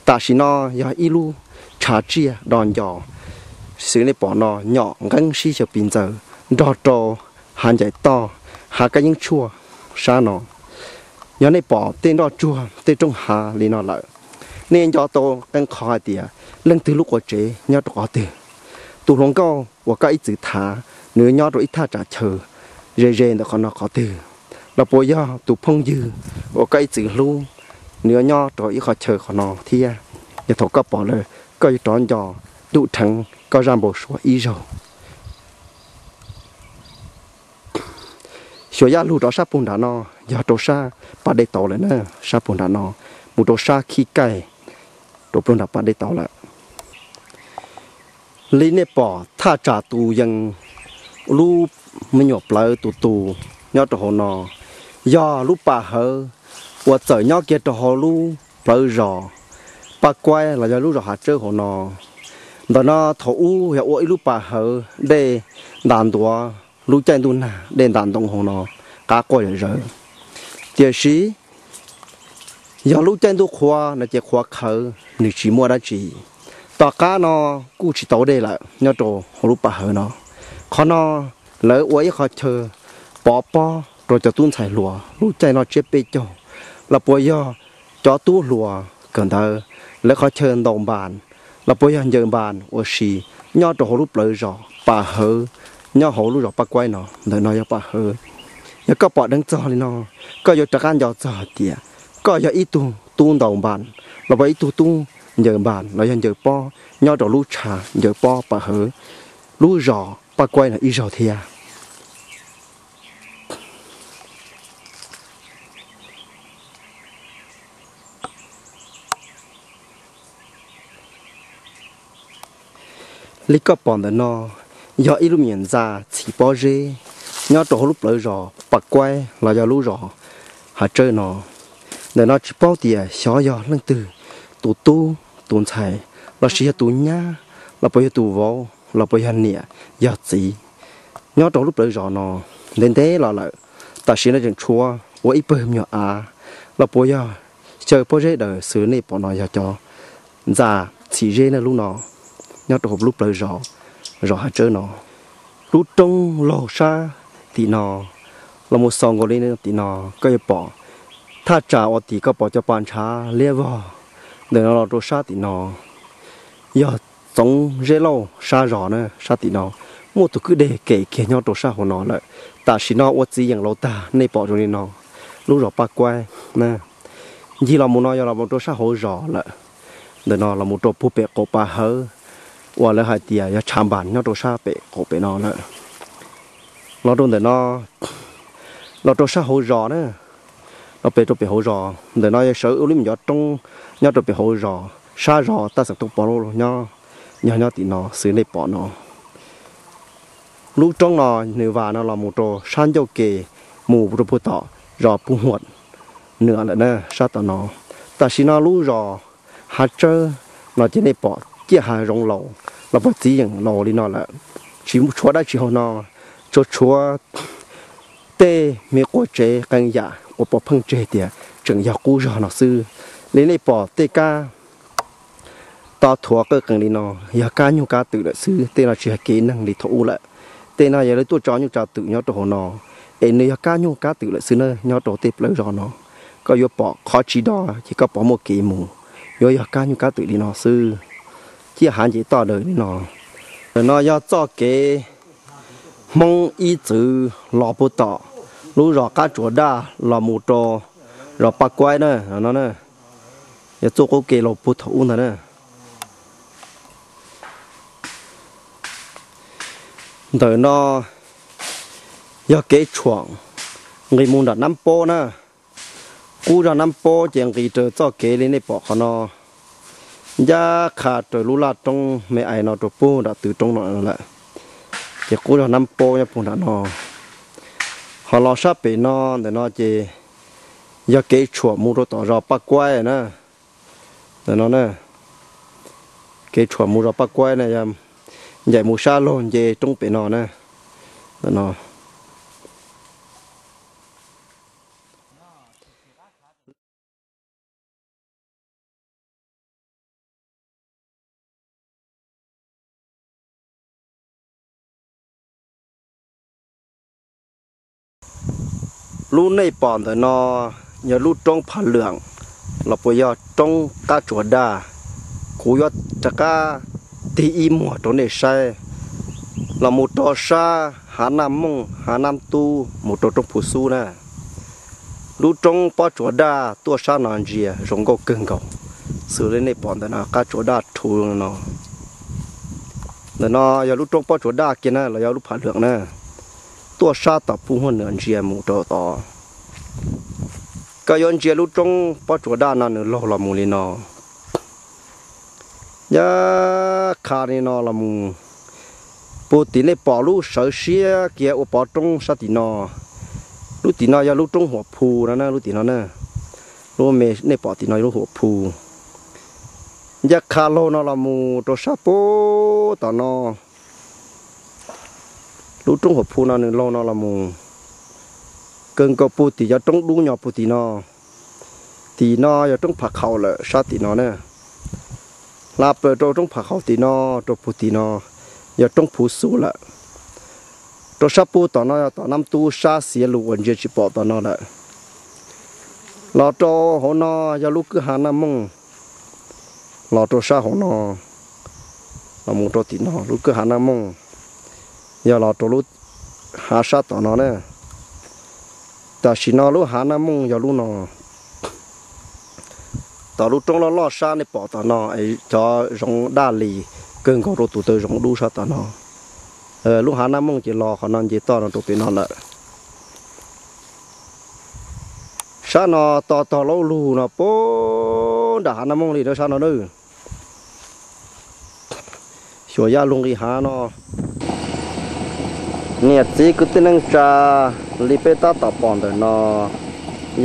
tam sim no yog ib lub tshav tsiaj do nco. Xws nej pom no nyom nqeeb sib xyaw pis ntxaws nrog rau hav ncaim toj, hav kab yeeb tshuaj sab no. Yog nej pom tej nroj tsuag tej roob hav li no lawm, nej nco tau qee qhov hais tias leej twg lub qua tsev nyob rau qhov twg. Tus hluas nkauj uas koj ib txwm tham, nws nyob rau ib thaj tsam chaw ze ze ntawm qhov no qhov twg, los puas yog tus phooj ywg uas koj ib txwm hlub, nws yuav nyob rau ib qhov chaw qhov no thiab. Yog thaum koj pom lawm koj yuav rov nco ntuj dheev koj zaj npau suav ib zaug. Xyuas yaj lug rov sab pug nram no, yog rau sab pas dej tauv lawm na, sab pug nram no, mus rau sab khib kaij, rau pug nram pas dej tauv lawm. Li nej pom thaj tsam tus yees, lub me nyuam plawv tus tus nyob rau hauv no, yog lub pas hawv uas txawm nyob kiag rau hauv lub plawv zos Paj Kuaib los yog lub zos Hav Tsawb hauv no. Ntawm no thaum ub yog ua ib lub pas hawv dej ntas ntuav, lub caij ntuj nag dej ntas ntoo hauv no qab quaj zom zaws. Tiam sis yog lub caij ntuj qhuav no ces qhuav qhawv nws tsis muaj dab tsi. Tom qab no kuj tsis tau dej lawm nyob rau hauv lub pas hawv no. Qhov no lawv ua ib qhov chaw pov pob rau cov tub ntxhais hluas lub caij noj tsiab peb caug, los puas yog cov tub hluas kawm ntawv, lawv qhov chaw ntaus npas, los puas yog ncaws npas ua si nyob rau hauv lub plawv zos pas hawv, nyob hauv lub zos Paj Kuaib no. Ntawm no yog pas hawv. Yog koj pom dheev txog li no, koj yuav rov qab nco txog hais tias koj yog ib tug tub ntaus npas, los puas ib tug tub ncaws npas los yog ncaws pob nyob rau lub tshav ncaws pob pas hawv lub zos Paj Kuaib no ib zaug thiab. Li koj pom ntawm no yog ib lub me nyuam ntxa txhim pob zeb nyob rau hauv lub plawv zos Paj Kuaib los yog lub zos Hav Tsawb no. Ntawm no tsis paub tias xyov yog leej twg tus tub tus ntxhais, los sis yog tus nyab, los puas yog tus vauv, los puas yog niam yog txiv nyob rau lub plawv zos no ntev ntev los lawm. Tam sim no tseem tshuav ua ib pawg me nyuam av, los puas yog xyaw pob zeb daws xws nej pom no yog cov ntxa txhim zeb na lub no nyob rau hauv lub plawv zos, zos Hav Tsawb no. Lub roob laug sab tim no los mus xaus nkaus li tim no, koj yuav pom thaj tsam uas tim koj pom cov pas ntshav liab vog ntawm no los rau sab tim no yog Txoov Zeb Lauj sab zos na. Sab tim no muaj tus kwj deg kem kiag nyob rau sab hauv no lawm. Tam sim no ua txiv yeem laus tag nej pom zoo li no, lub zos Paj Kuaib na. Ncig los mus no yog los mus rau sab hauv zos lawm. Ntawm no los mus rau puag pem qaum pas hawv uas lawv hais tias yog tshav npas nyob rau sab pem qaum pem no lawm. Los rau ntawm no, los rau sab hauv zos na, los pem rau pem hauv zos. Ntawm no yog sawv ua lub me ncov roob nyob rau pem hauv zos, sab zos Taj Xeem Tooj Pov Lauj nyob, nyob nyob tim no xws nej pom no. Lub roob no nws vas no los mus rau sab ncauj ke, mus rau puag tom zos Pub Huam Nwm lawm na, sab tom no. Tam sim no lub zos Hav Tsawb no ces nej pom ciaj hav zoov laus los puas txiv yeem laus li no lawm, tsis tshuav dab tsi hauv no, tsuas tshuav tej me quaj tsev qee yam uas pom pheej tseg tias tseem yog qub zog no xwb. Li nej pom tej kab to thuav qawj qees li no yog kab nyuj kab twm lawm xwb, tej no tsis yog kev neeg li thaum ub lawm. Tej no yog lawv tuaj tso nyuj tso twm nyob rau hauv no, es nws yog kab nyuj kab twm lawm xwb na, nyob rau tej plawv zos no. Koj yuav pom qhov tsis do ces koj pom muaj kev mus, yuav yog kab nyuj kab twm li no xwb. Ciaj hav nce toj daws li no. Ntawm no yog txoj kev Hmoob ib txwv los puag tom lub zos Qab Tsuas Daj los mus rau zos Paj Kuaib na, no na. Yog txoj qub kev los puag thaum ub ntag na. Ntawm no yog kev tshuam nqis mus nram Nab Pob na. Qub zog Nab Pob ces nqis raws txoj kev li nej pom qhov no, ncaj qha raws lub laj roob me ais no rau puag nram tw roob no lawm. Ces qub zog Nab Pob nyob puag nram no. Ho los sab pem no, ntawm no ces yog kev tshuam mus rau tom zos Paj Kuaib na. Ntawm no na, kev tshuam mus zos Paj Kuaib na, yog ncaim mus sab laug nce roob pem no na. Ntawm no. Lub nej pom ntawm no yog lub roob Phav Lwam los puas yog roob Qab Tsuas Daj. Kuv yuav rov qab tig ib muag rau nej saib, los mus rau sab Hav Naj Mooj, Hav Nab Tub mus rau roob Phu Xub na. Lub roob Pob Tsuas Daj tuaj sab no ntsia zoo nkauj kawg nkaus, xws li nej pom ntawm no Qab Tsuas Daj rhuv no. Ntawm no yog lub roob Pob Tsuas Daj kiag na los yog lub Phav Lwam na, tuaj sab tom Pub Huam Nwm ntsia mus rau tod. Koj yuav ntsia lub roob Pob Tsuas Daj no nws laug los mus li no. Ncaj qha li no los mus, puag tim nej pom lub sawv siab kiag ua pov roob sab tim no. Lub tim no yog lub roob Huam Phu no na, lub tim no na. Lub me nej pom tim no yog lub Huam Phu. Ncaj qha laug no los mus rau sab puag tom no. Lub roob Huam Phu no nws laug no los mus kawg nkaus puag tim cov roob dub nyob puag tim no. Tim no yog roob Phav Qhaum lawm sab tim no na. Hla plaws rau roob Phav Qhaum tim no, rau puag tim no yog roob Phu Xub lawm. Rau sab puag tom no yog tom Nab Tub sab Xiav Lus uas ntsia tsis pom tom no lawm. Los rau hauv no yog lub kwj ha Naj Mooj. Los rau sab hauv no, los mus rau tim no lub kwj ha Naj Mooj, yog los rau lub hav sab tom no na. Tam sim no lub hav Naj Mooj yog lub no. Tom lub roob loj loj sab nej pom tom no es cov zoov daj lis kawg nkaus rau tus taw zoov dub sab tom no. Lub hav Naj Mooj ces los qhov no nce toj no rau pem no lawm. Sab no to tog laub lug no puag nram hav Naj Mooj li na sab no na. Xyuas yaj lug nqis hav no. Niam txiv kwv tij neej tsa, li peb tab tom pom ntawm no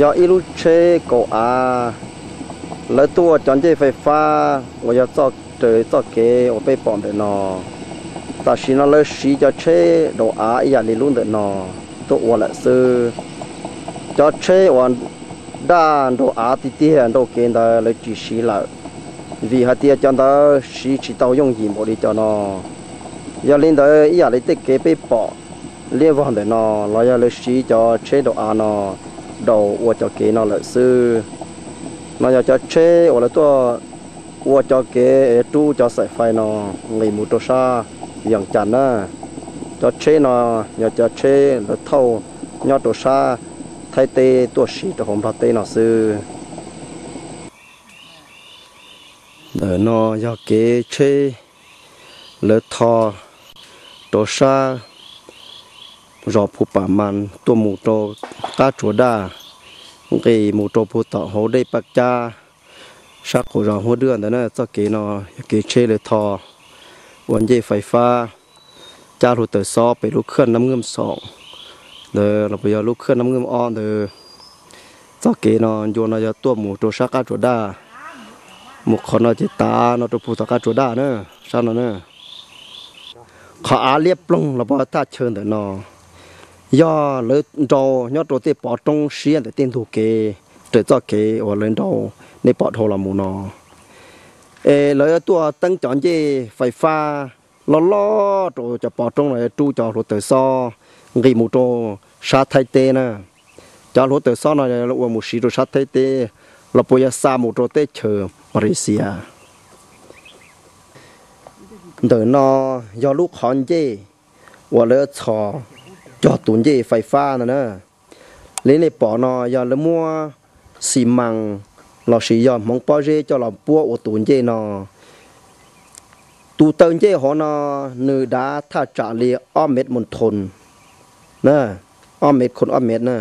yog ib lub tsheb kaum av, lawv tuaj ua cov ncej fais fab uas yog txoj raws txoj kev uas peb pom ntawm no. Tam sim no lawv siv cov tsheb daus av ib yam li lub ntawm no tuaj ua lawm xwb. Cov tsheb uas daj nraug av tiag tiag nraug kev ntawd lawv tsis siv lawm, vim hais tias cov ntawd siv tsis tau yooj yim npaum li cov no. Yog li ntawd ib yam li tej kev peb pom liab vog ntawm no los yog lawv siv cov tsheb daus av no daus ua cov kev no lawm xwb. No yog cov tsheb uas lawv tuaj ua cov kev rub cov xaim fais no nqis mus rau sab Yees Cas na. Cov tsheb no yog cov tsheb lawv thauj nyob rau sab Thaib teb tuaj siv rau hauv Nplog teb no xwb. Ntawm no yog kev tsheb lawv tho rau sab zos Phu Pam Mas tuaj mus rau qab Tsuas Daj, nqis mus rau puag tom hauv dej Paj Cab, sab qaum zos Huab Dwaj ntawd na. Txoj kev no yog kev tsheb lawv tho ua ncej fais fab cab hluav taws xob pem lub khaj Nab Nkeej Xoom ntawd los puas yog lub khaj Nab Nkeej Ob ntawd. Tog kev no ncua no yog tuaj mus rau sab qab Tsuas Daj, mus qhov no ces tav no rau puag tom qab Tsuas Daj na, sab no na. Qhov av liab ploog los puag thaj chaw ntawm no yog lawv nrau nyob rau tej pov roob siab ntawm tej ntug kev, raws txoj kev uas lawv nrau nej pom dhau los mus no. Es lawv tuaj teeb cov ncej fais fab loj loj rau cov pov roob no rub cov hluav taws xob nqis mus rau sab Thaib teb na. Cov hluav taws xob no ua mus siv rau sab Thaib teb los puas yog xa mus rau teb chaws Malaysia. Ntawm no yog lub qhov ncej uas lawv txhos cog tus ncej fais fab ntawd na. Li nej pom no yog lawv muab xi mas lossis yog hmoov pob zeb coj los puab ua tus ncej no. Tus taw ncej hauv no nws dav thaj tsam li ob mev mus thoos, ob mev khoos ob mev na.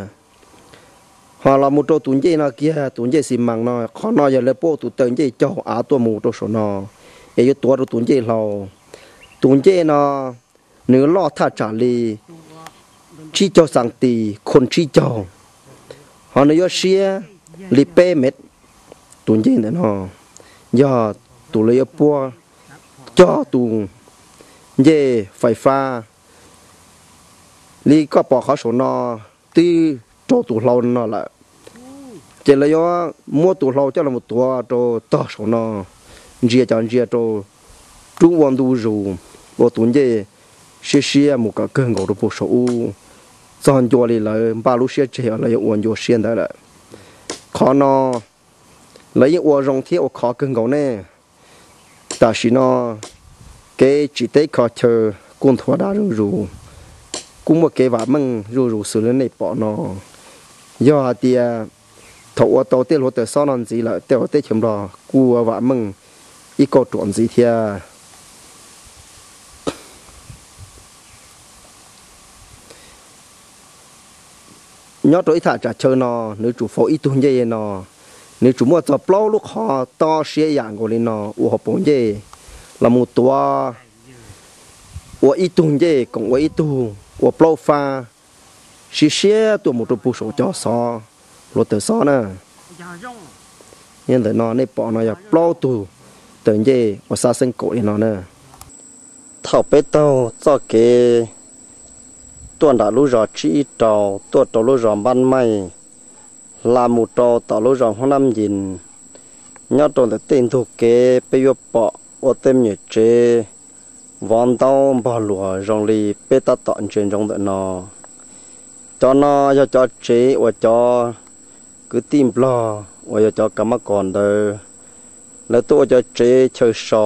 Ho los mus rau tus ncej no kiag, tus ncej xi mas no, qhov no yog lawv puab tus taw ncej caug av tuaj mus rau saum no, es yuav tuav rau tus ncej hlau. Tus ncej no nws loj thaj tsam li tsib caug xas tis, khoos tsib caug, ho nws yuav siab li peb mev. Tus ncej ntawm no yog tus lawv yuav puab cog tus ncej fais fab. Li koj pom qhov saum no twb raug tus hlau no lawm, ces lawv yuav muab tus hlau coj los tuav rau tog saum no, ntsia cov ntsia rau, rub ua ntu zus, ua tus ncej siab siab mus kom kawg nkaus rau puag saum ub. Txog ncua li lawv npaj lub siab tseg lawv yuav ua ncua siab ntawd lawm. Qhov no lawv yeej ua zoo thiab ua khov kawg nkaus ne. Tam sim no kev tsim teb kho chaw kuj nthuav dav zuj zus, kuj muaj kev vam meej zuj zus xws li nej pom no. Yog hais tias thaum ua tau tej hluav taws xob no ntxiv lawm, tej uas teb chaws Nplog kuj vam meej ib kauj ruam ntxiv thiab. Nyob rau ib thaj tsam chaw no, nws tsum faus ib tug ncej no, nws tsum muaj txog plaub lub qhov tob siab yam nkaus li no ua hauv paus ncej los mus tuav ua ib tug ncej koom ua ib tug, ua plaub fab siab siab tuaj mus rau puag saum cov xov, hluav taws xob na. Ntawm no nej pom no yog plaub tug taw ncej uas xab xeeb kaum li no na. Thaum peb taug txoj kev tuaj nram lub zos Tsib Ib Rau tuaj rau lub zos Npab Maij, hla mus rau tom lub zos Hmoob Nab Ncin, nyob rau ntawm tej ntug kev peb yuav pom ua tej me nyuam tsev vov ntaub npog luas zoo li peb tab tom ntsia ntsoov ntawm no. Cov no yog cov tsev uas cov kwv tij Nplog uas yog cov kav mab kos ntawd, lawv tuaj ua cov tsev chaw so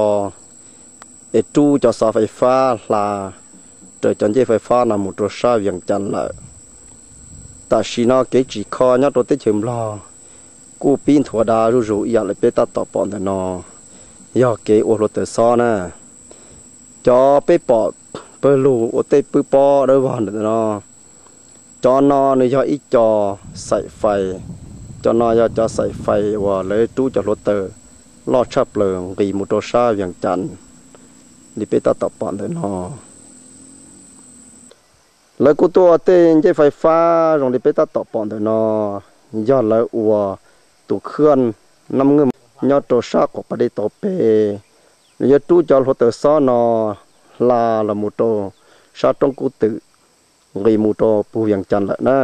es rub cov xov fais fab hla raws cov ncej fais fab no mus rau sab Vias Cas lawm. Tam sim no kev tsim kho nyob rau teb chaws Nplog kuj pib nthuav dav zuj zus ib yam li peb tab tom pom ntawm no, yog kev ua hluav taws xob na. Cov peb pom pawg lug ua tej pwb pob dawb vog ntawm no, cov no nws yog ib co xaim fais, cov no yog cov xaim fais uas lawv rub cov hluav taws loj tshaj plaws nqis mus rau sab Vias Cas li peb tab tom pom ntawm no. Lawv kuj tuaj ua tej ncej fais fab zoo li peb tab tom pom ntawm no, yog lawv ua tus khwj nab nwj nyob rau sab qaum pas dej tauv pem. Lawv yuav rub cov hluav taws xob no hla los mus rau sab roob Kub Twm, nqis mus rau puag Vias Cas lawm na.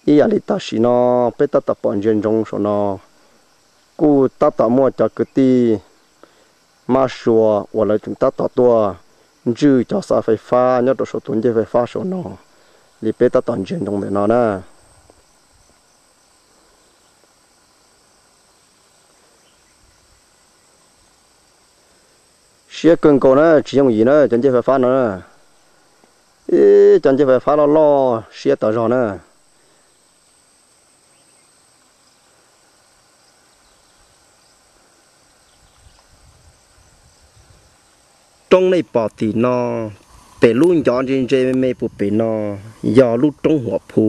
Ib yam li tam sim no peb tab tom pom ntsia ntsoov saum no, kuj tab tom muaj cov kwv tij mab sua uas lawv tseem tab tom tuaj ntswj cov xov fais fab nyob rau saum tus ncej fais fab saum no li peb tab tom ntsia ntsoov ntawm no na. Siab kawg nkaus na, tsis yooj yim na cov ncej fais fab no na. Ib cov ncej fais fab loj loj siab tas zog na. Roob nej pom tim no, pem lub ncov ntse ntse me me puag pem no yog lub roob Huam Phu,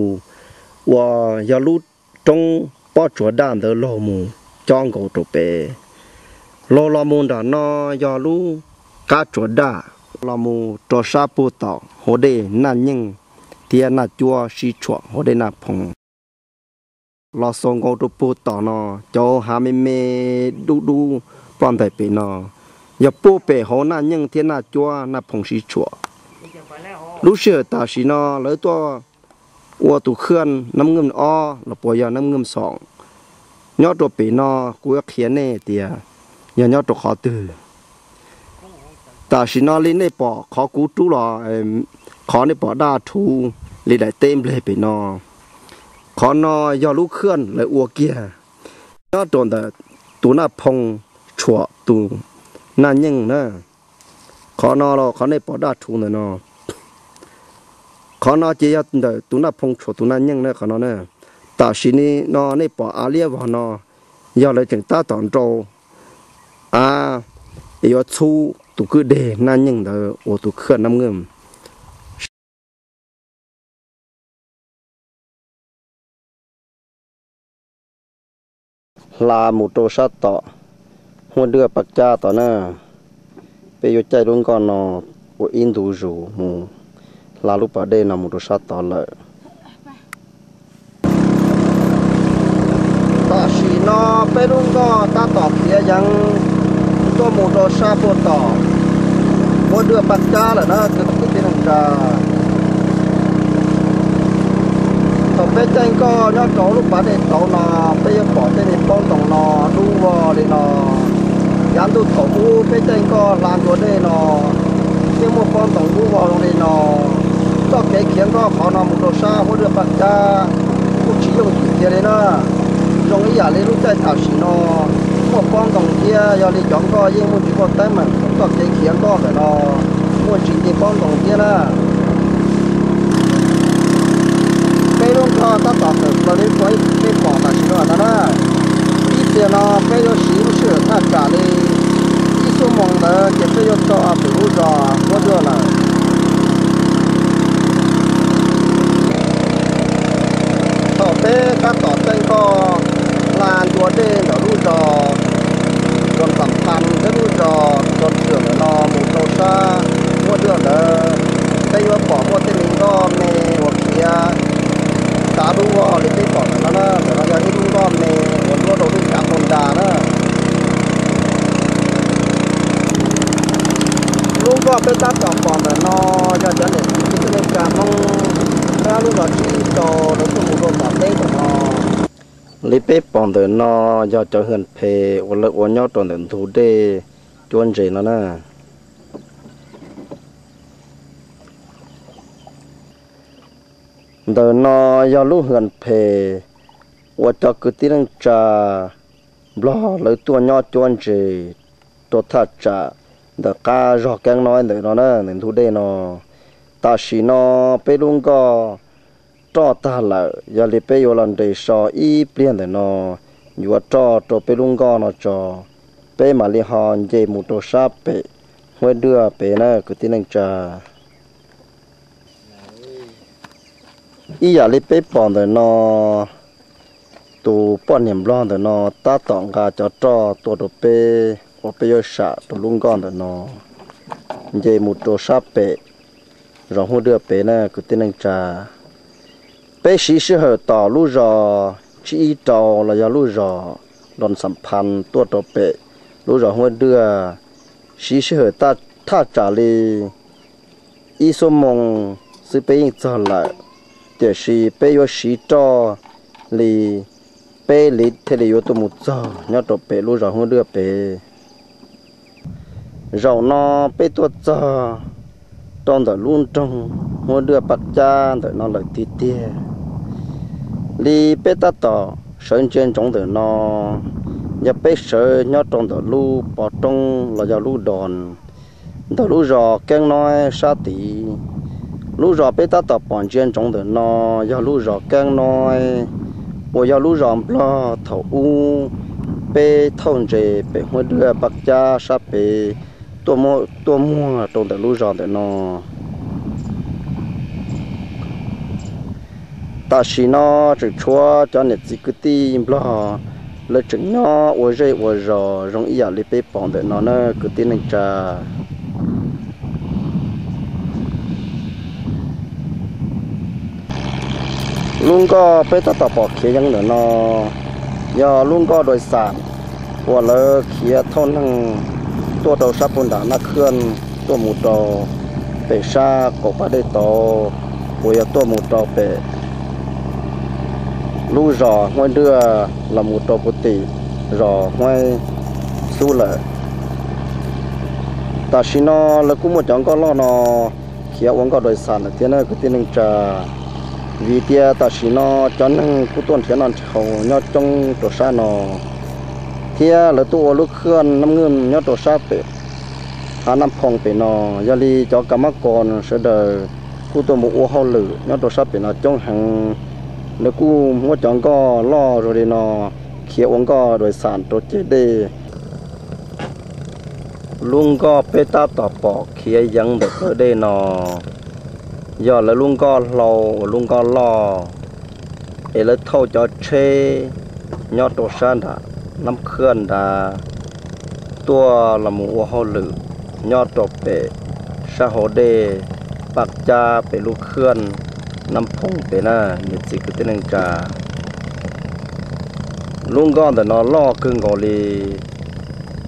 uas yog lub roob pob tsuas daj ntawd laug mus cob nkaus rau pem. Laug los mus nram no yog lub qab tsuas daj los mus rau sab puag tom hauv dej Naj Nyeej thiab Naj Cuab sib tshuam hauv dej Naj Phoo. los xaus nkaus rau puag tom no, cov hav me me dub dub poj ntaim pem no, yog puag pem hauv Naj Nyeej thiab Naj Cuab Naj Phoo sib tshuam. Lub sij hawm tam sim no lawv tuaj ua tus khwj Naj Nyeej ob los puas yog Naj Nyeej xoom nyob rau pem no, kuv yuav qhia nej tias yog nyob rau qhov twg. Tam sim no li nej pom qhov kuv rub los, qhov nej pom daj rhuv li daim teb npleg pem no, qhov no yog lub khwj lawv ua kiag nyob rau ntawm tus Naj Phoo tshuam tus Naj Nyeej na. Qhov no los qhov nej pom daj rhuv ntawm no, qhov no ces yog ntawm tus Naj Phoo tshuam tus Naj Nyeej na qhov no na. Tam sim no nej pom av liab vog no yog lawv tseem tab tom nrau av es yuav txhub tus kwj deg Naj Nyeej ntawd ua tus khwj Naj Nyeej. Hla mus rau sab tom Huab Dwaj Paj Cab tod na. Peb yuav caij lub nkoj no ua ib ntu zus mus hla lub pas dej no mus rau sab tod lawm. Tam sim no peb lub nkoj tab tom tiav yeev tuaj mus rau sab puag tom Huab Dwaj Paj Cab lawm na kwv tij neej tsa. Thaum peb caij nkoj nyob rau lub pas dej tauv no, peb yuav pom tej me pob ntoos no dub vog li no. Yav ntuj thaum ub peb caij nkoj hla ntua dej no yeej muaj pob ntoos dub vog zoo li no. Txoj kev khiav nkoj qhov no mus rau sab Huab Dwaj Paj Cab kuj tsis yooj yim kiag li na. Zoo ib yam li lub caij tam sim no muaj pob ntoos thiab, yog li cov nkoj yeej muaj ntsis muaj teeb meem, txoj kev khiav nkoj ntawm no muaj ntsis nce pob ntoos thiab na. Peb lub nkoj tab tom tawm plaws li qhov peb pom tam sim no ntag na. Ib pliag no peb yuav siv lub sij hawm thaj tsam li ib xuab moos ntawd ces peb yuav txog pem lub zos Huab Dwaj lawm. Thaum peb tab tom caij nkoj hla ntua dej ntawm lub zos Nroos Xam Phas thiab lub zos Nroos Txwm ntawm no mus rau sab Huab Dwaj ntawd, peb yuav pom muaj tej me nkoj me uas khiav tav dub vog li peb pom ntawm no na. Ntawm no yog ib lub nkoj me uas nruab rau lub cav Honda na. Lub nkoj peb tab tom pom ntawm no yog cov niam txiv kwv tij neej tsa Hmoob nyob lub zos Tsis Tau lawv tuaj mus rau tom teb ntawm no. Li peb pom ntawm no yog cov hwj phem uas lawv ua nyob rau ntawm ntug dej cuab ntses no na. Ntawm no yog lub hwj phem uas cov kwv tij neej tsa Nplog lawv tuaj nyob cuab ntses rau thaj tsam ntawm qab zog Keeb Noib ntawm no na, ntawm ntug dej no. Tam sim no peb lub nkoj roj tag lawm, yog li peb yuav los nres so ib pliag ntawm no yuav roj rau peb lub nkoj no tso, peb mam li ho nce mus rau sab pem Huab Dwaj pem na kwv tij neej tsa. Ib yam li peb pom ntawm no, tus poj niam Nplog ntawm no tab tom nqa cov roj tuaj rau peb uas peb yuav sam rau lub nkoj ntawm no nce mus rau sab pem zos Huab Dwaj pem na kwv tij neej tsa. Peb siv sij hawm tom lub zos Tsib Ib Rau los yog lub zos Nroos Xam Phas tuaj rau pem lub zos Huab Dwaj, siv sij hawm thaj tsam li ib xuab moos xwb peb yeej txog lawm, tiam sis peb yuav siv roj li peb hlis thiaj li yuav tuaj mus txog nyob rau pem lub zos Huab Dwaj pem. Zaum no peb tuaj txog rau ntawm lub nroog Huab Dwaj Paj Cab ntawm no lawm tiag tiag. Li peb tab tom sawv ntsia ntsoov ntawm no, yog peb sawv nyob rau ntawm lub pov roob los yog lub dos ntawm lub zos Keeb Noib sab tid. Lub zos peb tab tom pom ntsia ntsoov ntawm no yog lub zos Keeb Noib, uas yog lub zos Nplog thaum ub peb thauj ntses pem Huab Dwaj Paj Cab sab pem tuaj muag rau ntawm lub zos ntawm no. Tam sim no tseem tshuav cov niam txiv kwv tij Nplog lawv tseem nyob ua zej ua zos zoo ib yam li peb pom ntawm no na kwv tij neej tsa. Lub nkoj peb tab tom pom khiav yeev ntawm no yog lub nkoj dais xas uas lawv khiav thauj neeg tuaj rau sab puag nram Naj Khwj tuaj mus rau pem sab qaum pas dej tod, uas yog tuaj mus rau pem lub zos Huaib Dwaj los mus rau puag tim zos Huaib Xub lawm. Tam sim no lawv kuj muaj cov nkoj loj no khiav ua nkoj dais xas lawm thiab na kwv tij neej tsa. Vim tias tam sim no cov neeg kuj tuaj nrhiav noj nrhiav haus nyob coob rau sab no, thiab lawv tuaj ua lub khwj Naj Khwj nyob rau sab pem hav Naj Phoo pem no. Yog li cov kam mab kos sawv daws kuj tuaj mus ua hauj lwm nyob rau sab pem no coob heev. Lawv kuj muab cov nkoj loj zoo li no khiav ua nkoj dais xas rau ceg dej. Lub nkoj peb tab tom pom khiav yeev ntawm taw dej no yog lawv lub nkoj hlau uas lub nkoj loj, es lawv thauj cov tsheb nyob rau sab nram Naj Khwj nrad tuaj los mus ua hauj lwm nyob rau pem sab hauv dej Paj Cab pem lub khwj Naj Phoo pem na niam txiv kwv tij neej tsa. Lub nkoj ntawm no loj kawg nkaus li,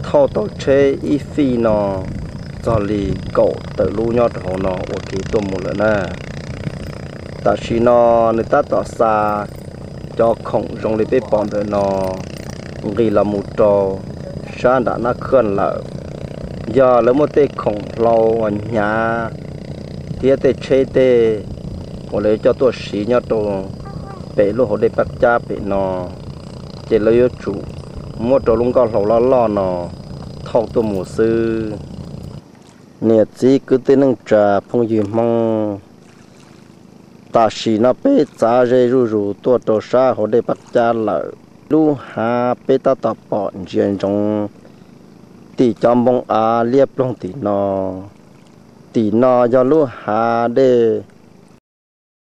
thauj tau tsheb ib fij no txog li kaum tawm lub nyob rau hauv no ua ke tuaj mus lawm na. Tam sim no nws tab tom xa cov khoom zoo li peb pom ntawm no nqis los mus rau sab nram Naj Khwj lawm. Yog lawv muaj tej khoom hlau uas hnyav thiab tej tsheb tej uas lawv coj tuaj siv nyob rau pem lub hauv dej Paj Cab pem no, ces lawv yuav tsum muab rau lub nkoj hlau loj loj no thauj tuaj mus xwb. Niam txiv kwv tij neej tsa phooj ywg Hmoob, tam sim no peb txav ze zuj zus tuaj rau sab hauv dej Paj Cab lawm. Lub hav peb tab tom pom ntsia ntsoov tim cov npoo av liab ploog tim no. Tim no yog lub hav dej